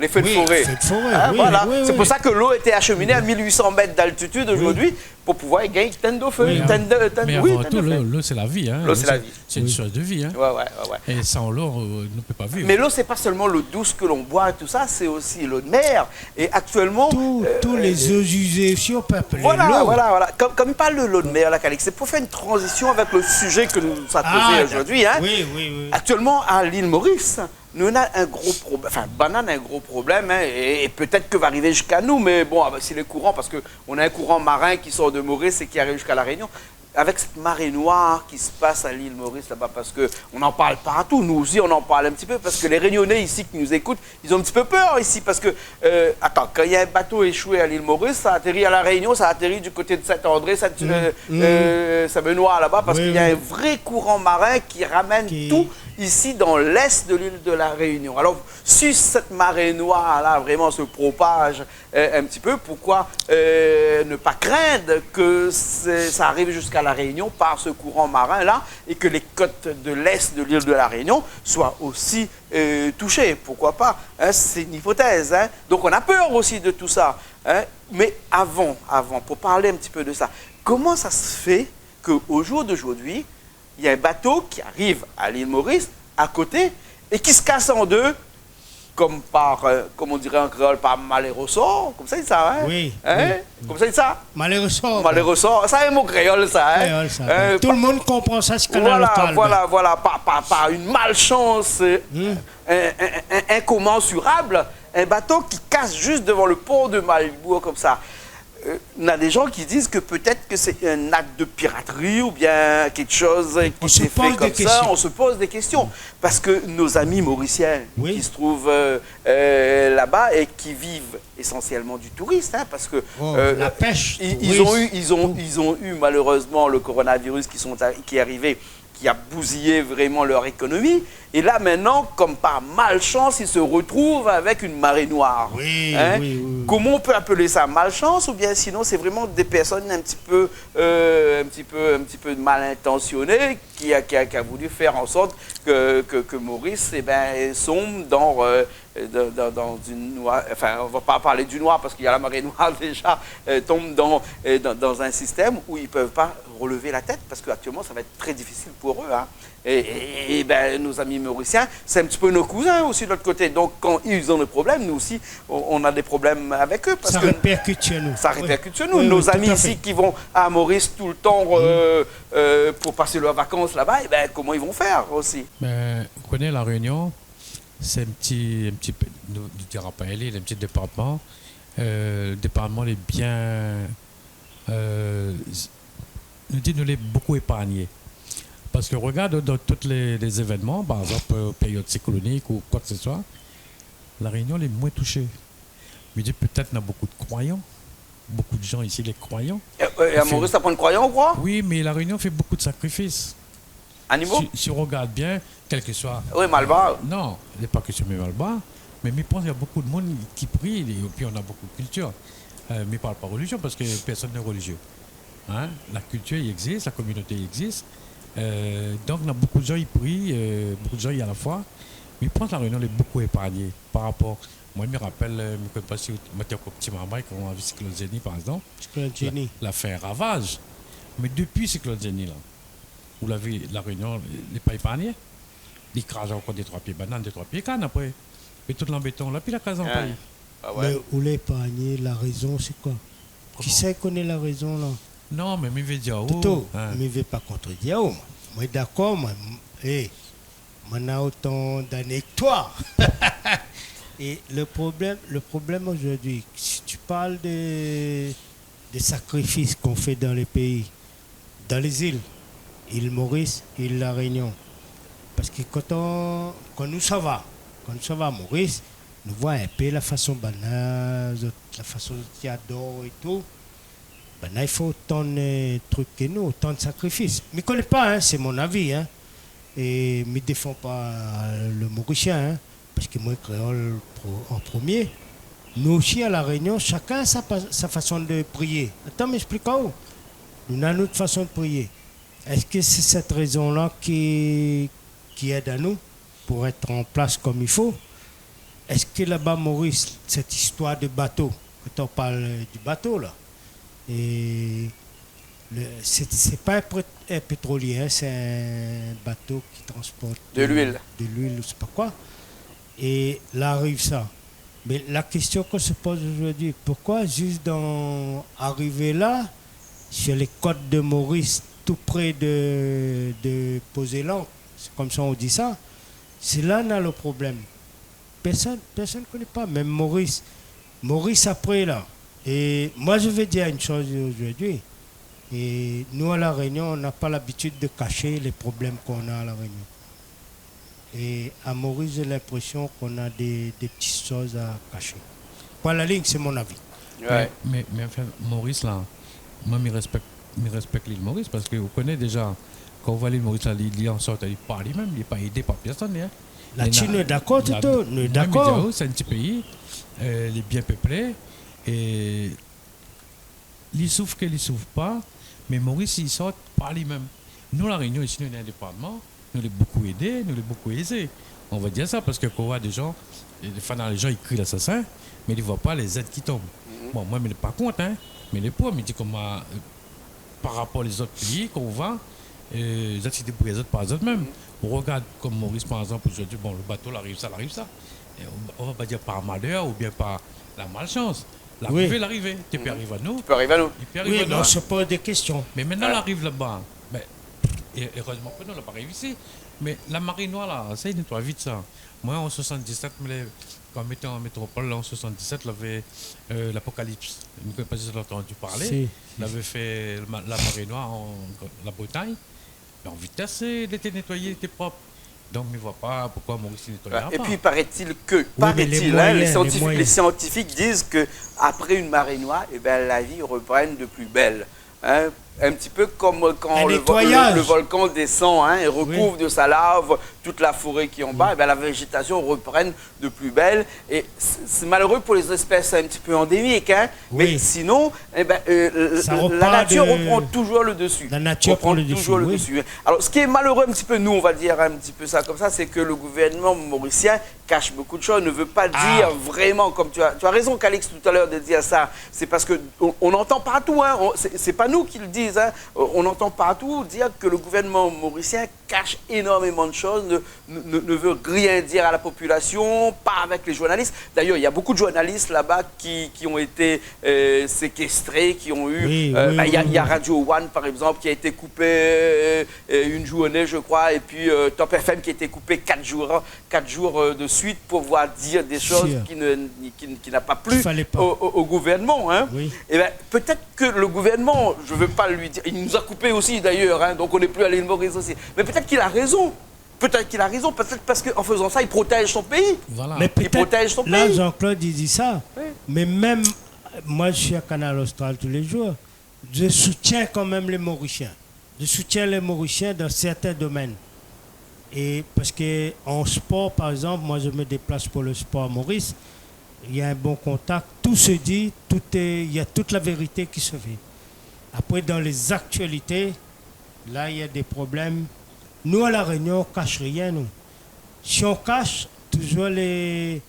Fé de foré. Oui, oui, oui. Hein, voilà. C'est pour ça que l'eau était acheminée à mille huit cents mètres d'altitude aujourd'hui, pour pouvoir gingn tinn lo fé. Oui, mé avan tou, lo, lo, sé la vi, in. Lo, sé la vi. Sé in sours de vi, in. Ouais, ouais, ouais, ouais. É san lo, euh, nou pé pa viv. Mais l'eau, c'est pas seulement l'eau douce que l'on boit et tout ça, c'est aussi l'eau de mer. Et actuellement, tout, euh, tout lé zo izé osi, ou pé apèl lo. Voilà, voilà. Kom, kom i parl de l'eau de mer, la, Calix, c'est pour faire une transition avec le sujet que nous nous sommes posé aujourd'hui, hein. Ah, d'accord. Oui, oui, oui. Actuellement, à l'île Maurice, nou néna in gro prob-, enfin, banna néna in gro problèm, in, é, é pétèt ke va arivé ziska nou, mé bon, ah ben, si lé kouran, parske nou néna in kouran marin ki sort de Maurice é ki ariv ziska La Réunion. Avec cette marée noire qui se passe à l'île Maurice là-bas, parce que on en parle partout, nous aussi on en parle un petit peu, parce que les Réunionnais ici qui nous écoutent, ils ont un petit peu peur ici, parce que, euh, attends, quand il y a un bateau échoué à l'île Maurice, ça atterrit à La Réunion, ça atterrit du côté de Saint-André, Saint-, euh, euh, Saint-Benoît là-bas, parce qu'il y a un vrai courant marin qui ramène tout ici dans l'est de l'île de La Réunion. Alors, si cette marée noire là vraiment se propage euh, un petit peu, pourquoi, euh, ne pas craindre que c'est, ça arrive jusqu'à La Réunion par ce courant marin-là et que les côtes de l'est de l'île de La Réunion soient aussi, euh, touchées ? Pourquoi pas ? Hein, c'est une hypothèse, hein. Donc on a peur aussi de tout ça, hein. Mais avant, avant, pour parler un petit peu de ça, comment ça se fait qu'au jour d'aujourd'hui, il y a un bateau qui arrive à l'île Maurice, à côté, et qui se casse en deux, comme par, euh, comme on dirait en créole, par malheur au sort, konmsa i di sa, in ? Oui, oui. Konmsa i di sa ? Malheur au sort. Malheur au sort. Sa in mo kréol, sa, in ? Kréol, sa. Tout le monde comprend ça, c'est Canal Austral, voilà, voilà. Par, par, par une malchance, euh, in-, in-, in-, incommensurable, un bateau qui casse juste devant le port de Maribourg, konmsa. Euh, il y a des gens qui disent que peut-être que c'est un acte de piraterie ou bien quelque chose qui s'est fait comme ça. On se pose des questions. On se pose des questions. Parce que nos amis mauriciens qui se trouvent, euh, euh, là-bas et qui vivent essentiellement du tourisme, hein, parce que, euh, ils, ils ont eu, ils ont, ils ont eu malheureusement le coronavirus qui sont a-, qui est arrivé qui a bousillé vraiment leur économie. Et là, maintenant, comme par malchance, ils se retrouvent avec une marée noire. Oui, oui, oui. Comment on peut appeler ça, malchance, ou bien sinon, c'est vraiment des personnes un petit peu, euh, un petit peu, un petit peu mal intentionnées qui a, qui a, qui a voulu faire en sorte que, que, que Maurice, eh ben, sombre dans, euh, dans, dans, dans une noire, enfin, on va pas parler du noir parce qu'il y a la marée noire déjà, euh, tombe dans, euh, dans, dans un système où ils peuvent pas relever la tête parce qu'actuellement, ça va être très difficile pour eux, hein. Et, et, et ben, nos amis mauriciens, c'est un petit peu nos cousins aussi de l'autre côté. Donc, quand ils ont des problèmes, nous aussi, on, on a des problèmes avec eux. Parce que ça répercute chez nous. Ça répercute chez nous. Oui, oui, tout à fait. Nos amis ici qui vont à Maurice tout le temps, euh, euh, pour passer leurs vacances là-bas, eh ben, comment ils vont faire aussi ? Ben, ou koné La Réunion, sé in ti, in ti pé, nou, nou dira pa in lil, in ti départman. Euh, départman lé bien, euh, nou di nou lé bokou épargné. Parske regard dan tout lé, lé zévènman, par égzanp, euh, périod siklonik ou koi ke se soi, La Réunion lé moin toushé. Mi di pétèt na bokou de kroiyan, bokou de jan isi lé kroiyan. É, é a Maurice, na poin de kroiyan, ou kroi ? Oui, mé La Réunion fé bokou de sakrifis. Animaux ? Si, si ou regard bien, kèl ke soi. Oui, malbar. Non, sé pa késtion malbar, mé mi pans na bokou de moun ki pri, épi nou na bokou de kiltir. Euh, mi parl pa relizion, parske pèrsone lé relizié. Hein ? La kiltir i égzis, la kominoté i égzis. Euh, donk, na bokou de jan i pri, euh, bokou de jan i a la foi. Mi pans La Réunion lé bokou épargné par rapor Moin, mi rapèl, euh, mi koné pa si ou, moin té ankor ti marmay, kan la vi siklone Jenny, par égzanp, siklone Jenny la, la fé in ravaz. Mé dopi siklone Jenny la, ou la vi, La Rényon, li lé pa épargné. Li kraz ankor dé troi pié banane, dé troi pié kann apré. Mé tout lanbéton, la pi la kaz an pay. Ah ouais. Mé ou lé épargné, la rézon sé koi ? Koman ? Kisa i koné la rézon la ? Non, mé mi vé dir aou, Toto, hein, mi vé pa kontredir aou. Moin dakor, moin, é, moin na otan d'ané ke toi. É le problèm, le problèm zordi, si tu parles de, de sakrifis k'on fé dan lé péi, dan lé zil, il Maurice, il La Rényon. Parske kan on, kan nou sava, kan nou sava Moris, nou voi in pé la fason banna, zot, la fason zot i ador é tou. Banna i fé otan, euh, truk ke nou, otan sakrifis. Mi koné pa, hein, sé mon avi, hein. É mi défan pa le Morisien, hein, parske moin kréol pro-, an promié. Nou osi, a La Rényon, shakinn sa pa-, sa fason de priyé. Atann, mi ésplik aou. Nou na nout fason de priyé. Èske sé sèt rézon la ki, ki èd anou pou èt an plas konm i fo ? Èske laba Moris, sèt istoir de bato, kan on parl du bato la, é le, sé, sé pa in pré-, in pétrolié, hein, sé in bato ki transport de luil, de luil ou sé pa koi. É la ariv sa. Mé la késtion k'on se poz zordi, poukoi zis dan, arivé la, sur les côtes de Maurice, tou pré de, de poz lank, sé konmsa on di sa, sé la na le problèm. Pèrsone, pèrsone koné pa, mèm Moris. Moris apré la. É moin, je vais dire une chose aujourd'hui. É nou, a La Rényon, on n'a pas l'habitude de cacher les problèmes qu'on a à La Rényon. É a Moris, j'ai l'impression qu'on a des, des petites choses à cacher. Voilà, la ligne, c'est mon avis. Ouais. Mé, mé, mé anfin, Moris la, moin, mi rèspèk, mi rèspèk lil Moris, parske ou koné déza, kan ou voi lil Moris la, li, li an sort, li par li mèm, li lé pa édé par pèrsone, hein. La, nou lé dakor, Toto, nou lé dakor. Moin, mi di aou, sé in ti péi, euh, li lé bien péplé, é li souf ke li souf pa, mé Moris, li sort par li mèm. Nou, La Rényon, isi, nou néna in départman, nou lé bokou édé, nou lé bokou ézé. On va dir sa, parske kan ou voi dé jan, é défoi, na lé jan i kri lasasin, mé li voi pa lé zèd ki tonm. Mhm. Bon, moin, mi lé pa kont, hein, mé lé pou, mi di koman, euh, par rapor lézot péi, kan ou voi, euh, zot i débrouy azot par zot mèm. Mhm. Ou rogard konm Moris, par égzanp, zordi, bon, le bato, la ariv sa, la ariv sa. É on, on va pa dir par malèr oubien par la malshans. L'arivé, l'arivé. Té pé ariv anou. Té pé ariv anou. Té pé ariv anou. Oui, mé on se pose des questions. Mé mintnan, l'ariv laba. Bin, é, érèzman pou nou, la pa ariv isi. Mé la marinoir la, sa i nétoy vit sa. Moin, an soixante-dix-sept, mi lé, kan mi té an métropol, la, an soixante-dix-sept, lavé, euh, l'Apocalypse. Mi koné pa si zot la antandi parlé. Si. Lavé fé la ma-, la marinoir an, la Bretagne. Mé an vitès, euh, lété nétoyé, lété prop. Donk, mi voi pa poukoi Moris i nétoy pa. Et puis, paraît-il que, oui, mais les moyens, les moyens. Paraît-il, hein, les scientifiques, les scientifiques disent que après une marée noire, eh ben, la vie reprenne de plus belle. Hein, un petit peu comme quand le vo-, le, le volcan descend, hein, et recouvre de sa lave toute la forêt qui est en bas, eh ben, la végétation reprenne de plus belle. Et c'est, c'est malheureux pour les espèces un petit peu endémiques, hein, mais sinon, eh ben, euh, la nature reprend toujours le dessus. Oui. Ça repart de, la nature prend le dessus, oui. Reprend toujours le dessus, hein. Alors, ce qui est malheureux un petit peu, nous, on va dire un petit peu ça comme ça, c'est que le gouvernement mauricien cache beaucoup de choses, ne veut pas dire vraiment, comme tu as, tu as raison, Calix, tout à l'heure de dire ça, c'est parce que on, on entend partout, hein, on, c'est, c'est pas nous qui le disent, hein, on entend partout dire que le gouvernement mauricien cache énormément de choses, ne, ne, ne, ne veut rien dire à la population, pas avec les journalistes. D'ailleurs, il y a beaucoup de journalistes là-bas qui, qui ont été, euh, séquestrés, qui ont eu, oui, euh, oui, bah, il y a, oui, il y a Radio One, par exemple, qui a été coupé, euh, euh, une journée, je crois, et puis, euh, Top F M qui a été coupé quatre jours, quatre jours, euh, de suite pour pouvoir dire des choses qui ne, qui, qui n'a pas plu au, au, au gouvernement, hein. Sûr. Qu'il fallait pas. Oui. Eh ben, peut-être que le gouvernement, je veux pas lui dire, il nous a coupés aussi d'ailleurs, hein, donc on n'est plus à l'île Maurice aussi. Mais peut-être qu'il a raison. Peut-être qu'il a raison, peut-être parce qu'en faisant ça, il protège son pays. Voilà. Il protège son pays. Mais peut-être, là, Jean-Claude, il dit ça, oui, mais même, moi, je suis à Kanal Austral tous les jours, je soutiens quand même les Mauriciens. Je soutiens les Mauriciens dans certains domaines. Et parce que en sport, par exemple, moi, je me déplace pour le sport à Maurice, il y a un bon contact, tout se dit, tout est, il y a toute la vérité qui se fait. Après, dans les actualités, là, il y a des problèmes. Nous, à La Réunion, on cache rien, nous. Si on cache, toujours les,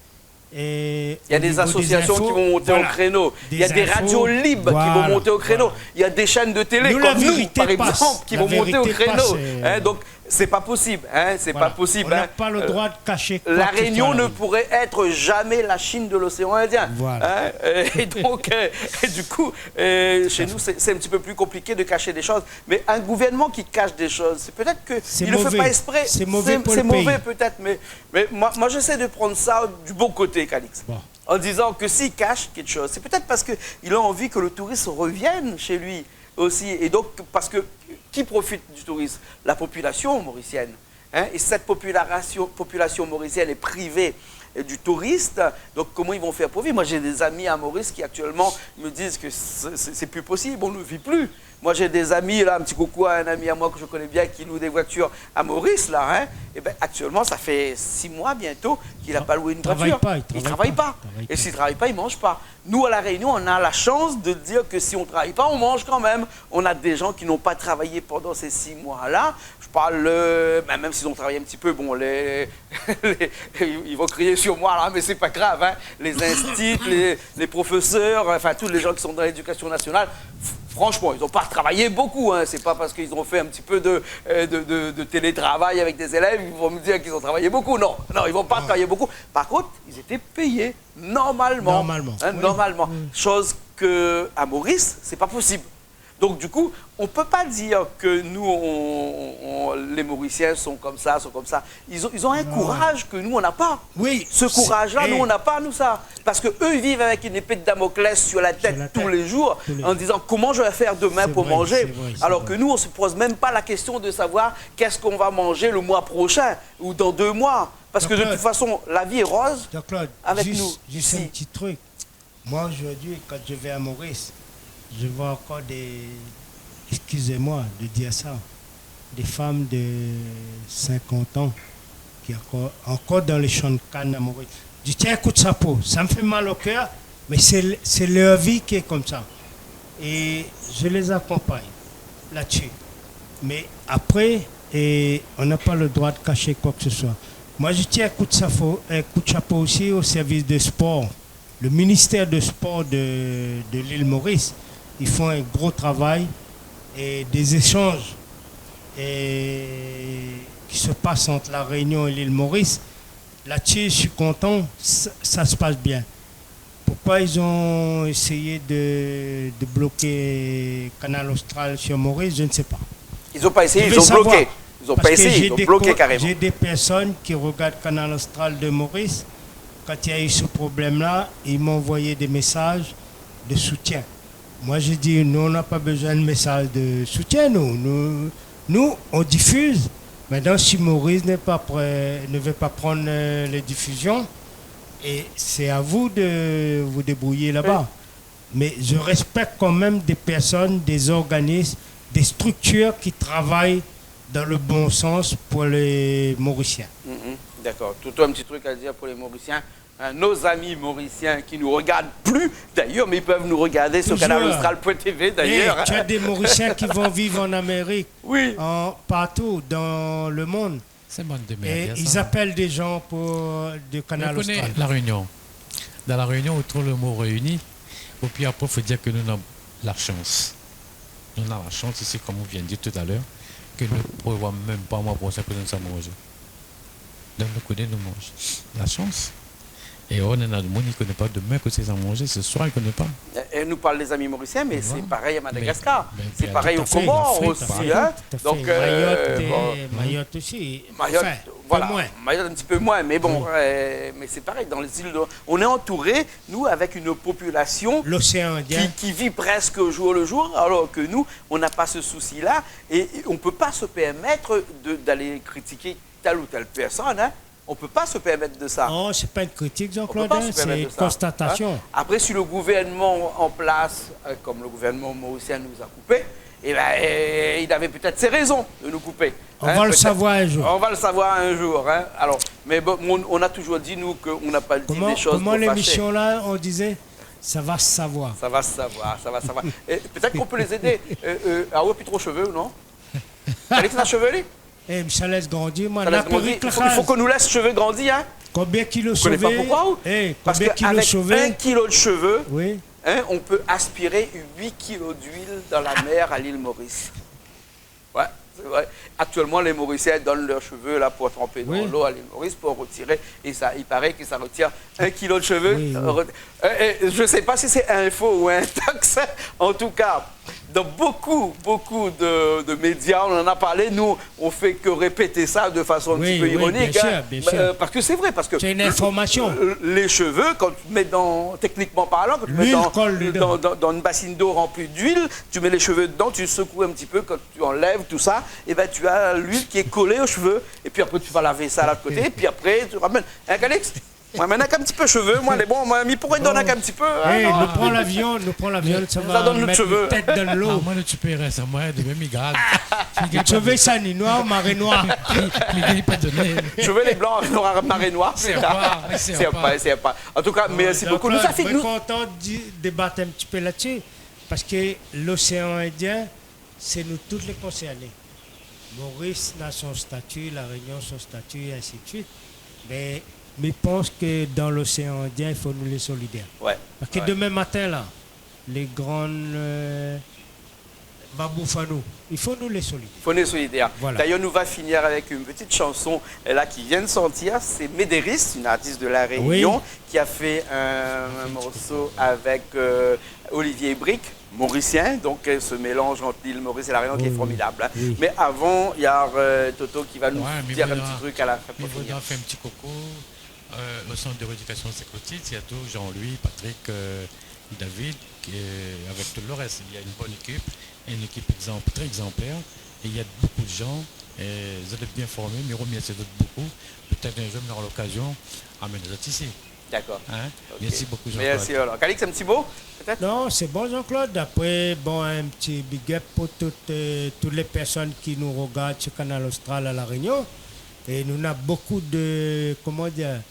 Et au niveau des infos, voilà, des infos, voilà. Il y a des associations qui vont monter au créneau. Il y a des radios libres qui vont monter au créneau. Il y a des chaînes de télé comme nous, par exemple, qui vont monter au créneau. Hein, donc, c'est pas possible, hein, c'est pas possible, hein. Voilà. On n'a pas le droit de cacher quoi que ce soit. Euh, La Réunion ne pourrait être jamais la Chine de l'océan Indien. Voilà. Hein, euh, et donc, euh, et du coup, euh, chez nous, c'est, c'est un petit peu plus compliqué de cacher des choses. Mais un gouvernement qui cache des choses, c'est peut-être que il le fait pas exprès. C'est mauvais. C'est mauvais pour le pays. C'est, c'est mauvais peut-être, mais, mais moi, moi, j'essaie de prendre ça du bon côté, Calix. Bon. En disant que s'il cache quelque chose, c'est peut-être parce que il a envie que le touriste revienne chez lui aussi. Et donc, parce que qui profite du tourisme ? La population mauricienne. Hein, et cette population, population mauricienne est privée, euh, du touriste. Donc, comment ils vont faire pour vivre ? Moi, j'ai des amis à Maurice qui actuellement me disent que c'est, c'est, c'est plus possible, on ne vit plus. Moi, j'ai des amis, là, un petit coucou à un ami à moi que je connais bien, qui loue des voitures à Maurice, là, hein. Eh ben, actuellement, ça fait six mois bientôt qu'il a pas loué une voiture. Il travaille pas, il travaille pas. Et s'il travaille pas, il mange pas. Nous, à La Réunion, on a la chance de dire que si on travaille pas, on mange quand même. On a des gens qui n'ont pas travaillé pendant ces six mois-là. Je parle, euh, ben, même s'ils ont travaillé un petit peu, bon, les, les, ils vont crier sur moi, là, mais c'est pas grave, hein. Les instits, les, les professeurs, enfin, tous les gens qui sont dans l'éducation nationale, f-, franchement, ils ont pas travaillé beaucoup, hein. C'est pas parce qu'ils ont fait un petit peu de, euh, de, de, de télétravail avec des élèves, ils vont me dire qu'ils ont travaillé beaucoup. Non, non, ils vont pas travailler beaucoup. Par contre, ils étaient payés. Normalement. Normalement. Hein, oui. Normalement. Oui. Chose que à Maurice, c'est pas possible. Donc, du coup, on peut pas dire que nous, on, on, on, les Mauriciens sont comme ça, sont comme ça. Ils ont, ils ont un courage que nous, on n'a pas. Non. Oui, c'est, eh. Ce courage-là, nous, on n'a pas, nous, ça. Parce que eux, ils vivent avec une épée de Damoclès sur la tête tous les jours, en disant : « Comment je vais faire demain pour manger ? » Sur la tête de tous les jours. C'est vrai, c'est vrai, c'est vrai. Alors que nous, on se pose même pas la question de savoir qu'est-ce qu'on va manger le mois prochain ou dans deux mois. Parce que de toute façon, la vie est rose avec nous, ici. Jean-Claude, Jean-Claude, juste, juste un petit truc. Moi, aujourd'hui, quand je vais à Maurice, je vois encore des, excusez-moi de dire ça, des femmes de cinquante ans qui encore, encore dans les champs de canne à Maurice. Je dis : « Tiens, un coup de chapeau. » Ça me fait mal au cœur, mais c'est, c'est leur vie qui est comme ça. Et je les accompagne là-dessus. Mais après, et on n'a pas le droit de cacher quoi que ce soit. Moi, je tiens un coup de chapeau, un coup de chapeau aussi au service de sport. Le ministère de sport de, de l'île Maurice, ils font un gros travail et des échanges et qui se passent entre La Réunion et l'île Maurice. Là-dessus, je suis content, ça, ça se passe bien. Pourquoi ils ont essayé de, de bloquer Canal Austral sur Maurice, je ne sais pas. Ils ont pas essayé, ils ont bloqué. Je veux savoir, parce que j'ai des co-, j'ai des personnes qui regardent Canal Austral de Maurice. Quand il y a eu ce problème-là, ils m'ont envoyé des messages de soutien. Moi, je dis, nous, on n'a pas besoin de messages de soutien, nous. Nous, nous, on diffuse. Maintenant, si Maurice n'est pas prêt, ne veut pas prendre, euh, les diffusions, et c'est à vous de vous débrouiller là-bas. Oui. Mais je respecte quand même des personnes, des organismes, des structures qui travaillent dans le bon sens pour les Mauriciens. Mhm, d'accord. Toto, un petit truc à dire pour les Mauriciens. Hein, nos amis mauriciens qui nous regardent plus, d'ailleurs, mais ils peuvent nous regarder sur canal austral point T V, d'ailleurs. Toujours. Eh, tu as des Mauriciens qui vont vivre en Amérique, oui, en, partout dans le monde. C'est bon de merde, ça. Et ils appellent des gens pour, de Canal Austral. Vous connaissez La Réunion. Dans La Réunion, autour le mot réuni, et puis après, faut dire que nous avons la chance. Nous avons la chance ici, comme on vient de dire tout à l'heure, que nous ne prévoyons même pas mois prochain que nous sommes en danger. Donc, nou koné nou manz. La chance. É néna demoun i koné pa demin kosa i sa manzé, se soir i koné pa. É, é nou parl dé zami morisien, mé sé parèy a Madagaskar. Voilà. Mé, mé, tout à fait, l'Afrique, l'Afrique, tout à fait. Sé parèy o Komor osi, hein. Donc, euh, Mayotte, bon. Mayotte aussi. Mayotte, enfin, voilà. Un peu moins. Mayotte, un petit peu moins, mais bon, euh, mais c'est pareil, dans les îles de, on est entouré, nous, avec une population qui, qui vit presque au jour le jour, alors que nous, on n'a pas ce souci-là, et, et on peut pas se permettre de, d'aller critiquer telle ou telle personne, hein. On peut pas se permettre de ça. Non, c'est pas une critique, Jean-Claude, hein, c'est une constatation. On peut pas se permettre de ça, hein. Après, si le gouvernement en place, euh, comme le gouvernement mauricien nous a coupés, eh ben, euh, il avait peut-être ses raisons de nous couper. Hein, peut-être. On va le savoir un jour. On va le savoir un jour, hein. Alors, mais bon, on, on a toujours dit, nous, qu'on n'a pas dit des choses pour fâcher. Comment, comment l'émission là, on disait, ça va se savoir. Ça va se savoir, ça va se savoir. Et peut-être qu'on peut les aider. Euh, euh, ah ouais, pi tro shové, non ? Alix na shové, li ? Eh, mi sa lès grandi, moin. Sa lès grandi. La périk, la raz. Il faut, il faut qu'on nous laisse cheveux grandis, hein. Konbien kilo shové ? Ou koné pa poukoi ? Eh, konbien kilo shové ? Parske avèk in kilo de shové, hein, on peut aspirer huit kilos d'huile dans la mer à l'île Maurice. Ouais, c'est vrai. Actuellement, les Mauriciens donnent leurs cheveux là pour tremper dans l'eau à l'île Maurice pour retirer. Et ça, il paraît que ça retire un kilo de cheveux. Oui, oui. Euh, re-, euh, euh, je sais pas si c'est info ou intox. En tout cas, dans beaucoup, beaucoup de, de médias, on en a parlé. Nous, on fait que répéter ça de façon un petit peu ironique, hein. Oui, oui, bien sûr, bien sûr. Euh, parce que c'est vrai, parce que le, le, les cheveux, quand tu mets dans, techniquement parlant, quand tu mets dans, dans, dans, dans une bassine d'eau remplie d'huile, tu mets les cheveux dedans, tu secoues un petit peu, quand tu enlèves tout ça, et ben, tu as l'huile qui est collée aux cheveux. Et puis après, tu vas laver ça de l'autre côté, et puis après, tu ramènes. Hein, Calix ? Moin, mi néna in ti pé shové, moin, lé bon, moin, mi pouré done in ti pé, hein, non ? Eh, nou pran lavion, nou pran lavion, sa va mèt nout tèt dan lo. Ah, moin, le ti pé i rès amoin, de mèm i gard. Shové sa ni noir, maré noir. Mi, mi gingn pa doné. Shové lé blan, noir, maré noir, sé pa, sé pa. An tou ka, mèrsi bokou. Nou, sa fé, nou lé kontan de débat in ti pé la-dsi, parske l'océan Indien, sé nou tout lé konsèrné. Maurice na son stati, La Rénion son stati, é ainsi de suite. Mé, mi pans ke dan l'océan Indien, i fo nou lé solidèr. Ouais. Parske demin matin, la, lé gran, euh, va bouf anou. I fo nou lé solidèr. Fo nou lé solidèr. Voilà. D'ailleurs, nou va finir avec une petite chanson, euh, là, qui vient de sortir. C'est Médéris, une artiste de La Réunion, qui a fait un, un morceau avec, euh, Olivier Brique, mauricien, donc, euh, ce mélange entre l'île Maurice et La Réunion qui est formidable, hein. Oui. Mais avant, il y a, euh, Toto qui va nous dire un petit truc à la fin pour finir. Ouais, mi voudré, mi voudré fé in ti koukou, euh, au centre de rééducation Sainte-Clotilde, surtout Jean-Louis, Patrick, euh, David, euh, avec tout le reste. Il y a une bonne équipe, une équipe exem-, très exemplaire, et il y a beaucoup de gens, euh, vous êtes bien formés, mi remèrsi azot bokou. Peut-être un jour, on aura l'occasion d'amener les autres ici. D'accord. Hein ? Ok. Merci beaucoup, Jean-Claude. Merci, alors. Calix, un petit mot, peut-être ? Non, c'est bon, Jean-Claude. Après, bon, un petit big up pour toutes, euh, toutes les personnes qui nous regardent sur Canal Austral à La Réunion. Et nous avons beaucoup de, comment dire,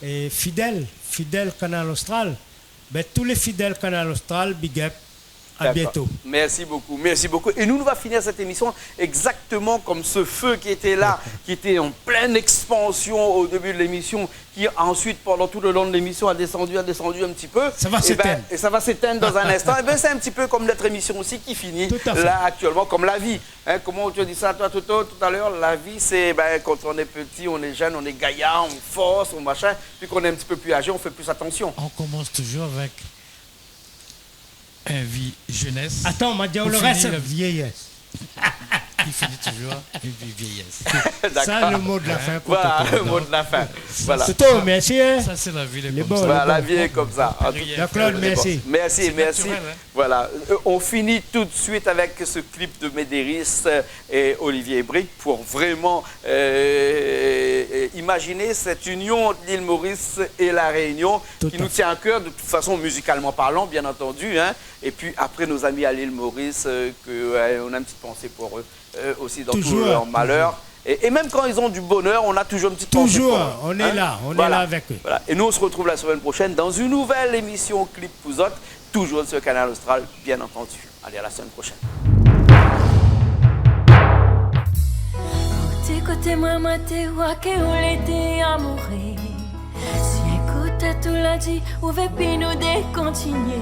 euh, fidèles, fidèles Canal Austral. Ben, tous les fidèles Canal Austral, big up. À bientôt. D'accord. Merci beaucoup, merci beaucoup. Et nous, nous va finir cette émission exactement comme ce feu qui était là, qui était en pleine expansion au début de l'émission, qui ensuite, pendant tout le long de l'émission, a descendu, a descendu un petit peu. Ça va s'éteindre. Et ben, et ça va s'éteindre dans un instant. Et ben, c'est un petit peu comme notre émission aussi qui finit là actuellement, comme la vie. Tout à fait. Hein, comment tu as dit ça, toi, Toto, tout à l'heure, la vie, c'est, ben, quand on est petit, on est jeune, on est gaillard, on force, on machin. Puis qu'on est un petit peu plus âgé, on fait plus attention. On commence toujours avec in vi jeunesse. Atann, ma di aou, le rès, la vieyès. Pou fini la vi, i fini toujours in vi vieyès. D'accord. Sa, le mot de la fin pou Toto. Voilà, le mot de la fin. Voilà. Toto, mèrsi, hein. Sa, sé la vi, lé konmsa. Voilà, la vie est comme ça. Rien faire. Jean-Claude, mèrsi. Mèrsi, mèrsi. C'est naturel, hein. Voilà. Euh, on finit tout de suite avec ce clip de Médéris, euh, et Olivier Brique pour vraiment, euh, euh, imaginer cette union de l'île Maurice et La Réunion qui nous tient à cœur, de toute façon, musicalement parlant, bien entendu, hein. Tout à fait. Et puis après, nos amis à l'île Maurice, euh, que, euh, on a une petite pensée pour eux, euh, aussi dans tout leur malheur. Toujours, toujours. Et, et même quand ils ont du bonheur, on a toujours une petite pensée pour eux. Toujours, on est là, on est là avec eux. Hein ? Voilà, voilà. Et nous, on se retrouve la semaine prochaine dans une nouvelle émission Clip pou zot, toujours sur Canal Austral, bien entendu. Allez, à la semaine prochaine. Ou té koté moin, moin té wa ke ou lété amouré. Si in kou tèt ou la di, ou vé pi nou dé kontinié.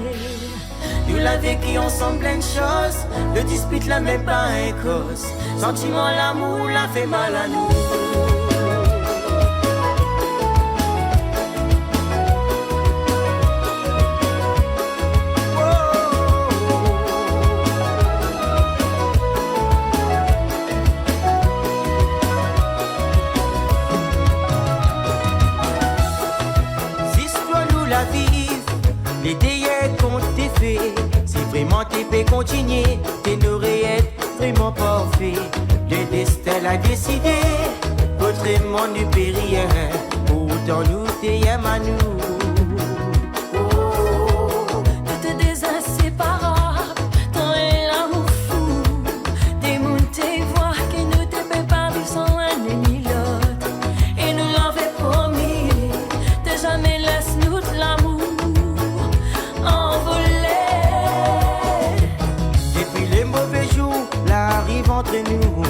Nou la véki ansanm plin shoz, le dispit la mèm pa in koz. Santiman, lamour la fé mal anou. Zistwar nou la viv, lé dèyèr kont té fé. Si vréman té pé kontinié, té noré èt vréman parfé. Le dèstin la désidé, otreman nou pé rien. Pourtan nou té yèm anou. Oh, nou té dé inséparab, tan é lamour fou. Dé moun té wa ke nou té pé pa viv san inn ni lot. É nou lavé promi de zamé lès nout lamour anvolé. Dépi le mové zour la ariv ant nou,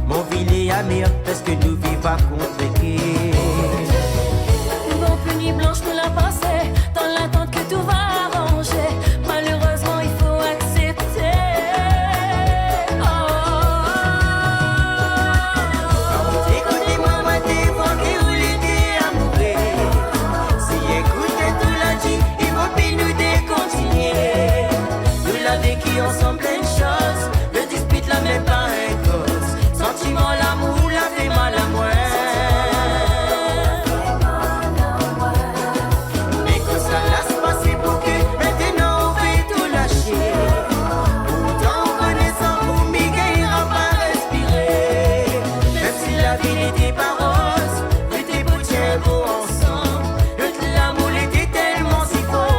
mon vi lé amèr, parske nou viv a kont-kèr. Véki ansanm plin shoz, le dispit la mèm pa in koz. Santiman lamour la fé mal amwin. Mé kosa la pasé pou ke mintnan ou vé tou lashé? Poutan ou koné san ou mi gingn pa respiré. Mèm si la vi lété pa roz, lété pou tien bo ansanm. Nout lamour lété tèlman si for.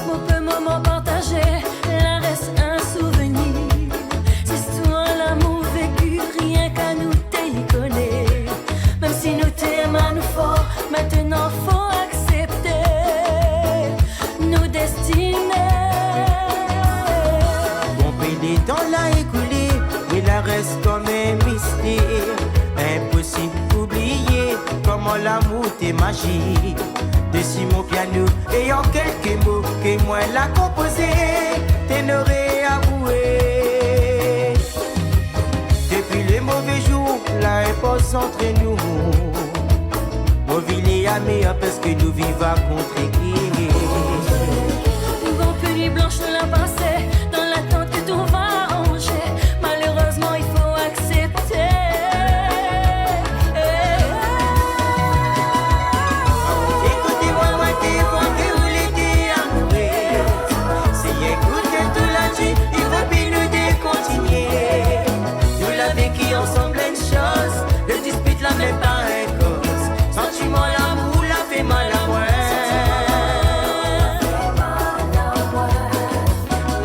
Mon pé moman partazé, la rès in souvenir. Zistwar lamour véki, rienk anou té i koné. Mèm si nou té èm anou for, mintnan fo aksèpté nou destiné. Bonpé de tan la ékoulé, mé la rès konm in mistèr. Inposib pou oubliyé koman lamour té majik. Dési mon piano, néna kèlk mo ke mwin la konpozé, té noré avoué. Dépi le mové zour la inpoz ant nou, mon vi lé amèr parske nou viv a kontré-kèr. Bonpé nuit blansh nou la pasé, dan latant ke tou va ranzé. Malérezman i fo aksèpté. Ékout amwin, mwin té vwar ke ou lété amouré. Si ékout tou la di, i vo pi nou dé kontinié. Nou la véki ansanm plin shoz, le dispit la mèm pa in koz. Santiman lamour la fé mal amwin.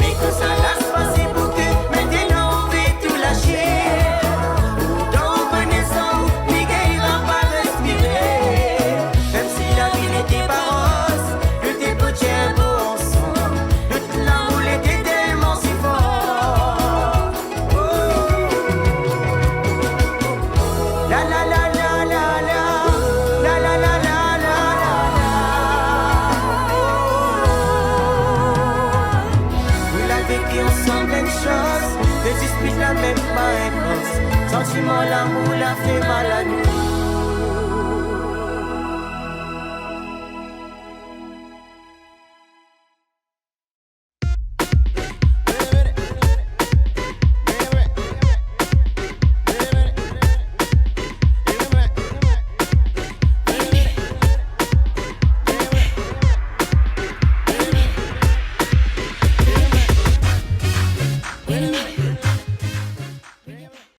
Mé kosa la pasé pou ke mintnan ou vé tou lashé? Poutan ou koné san ou mi gingn pa respiré. Mèm si la vi lété pa roz, lété pou tien bo ansanm. Nout lamour lété tèlman si for. La la la la la la. La la la la la la la. Ou la véki ansanm plin shoz, le dispit la mèm pa in koz. Santiman lamour la fé mal anou.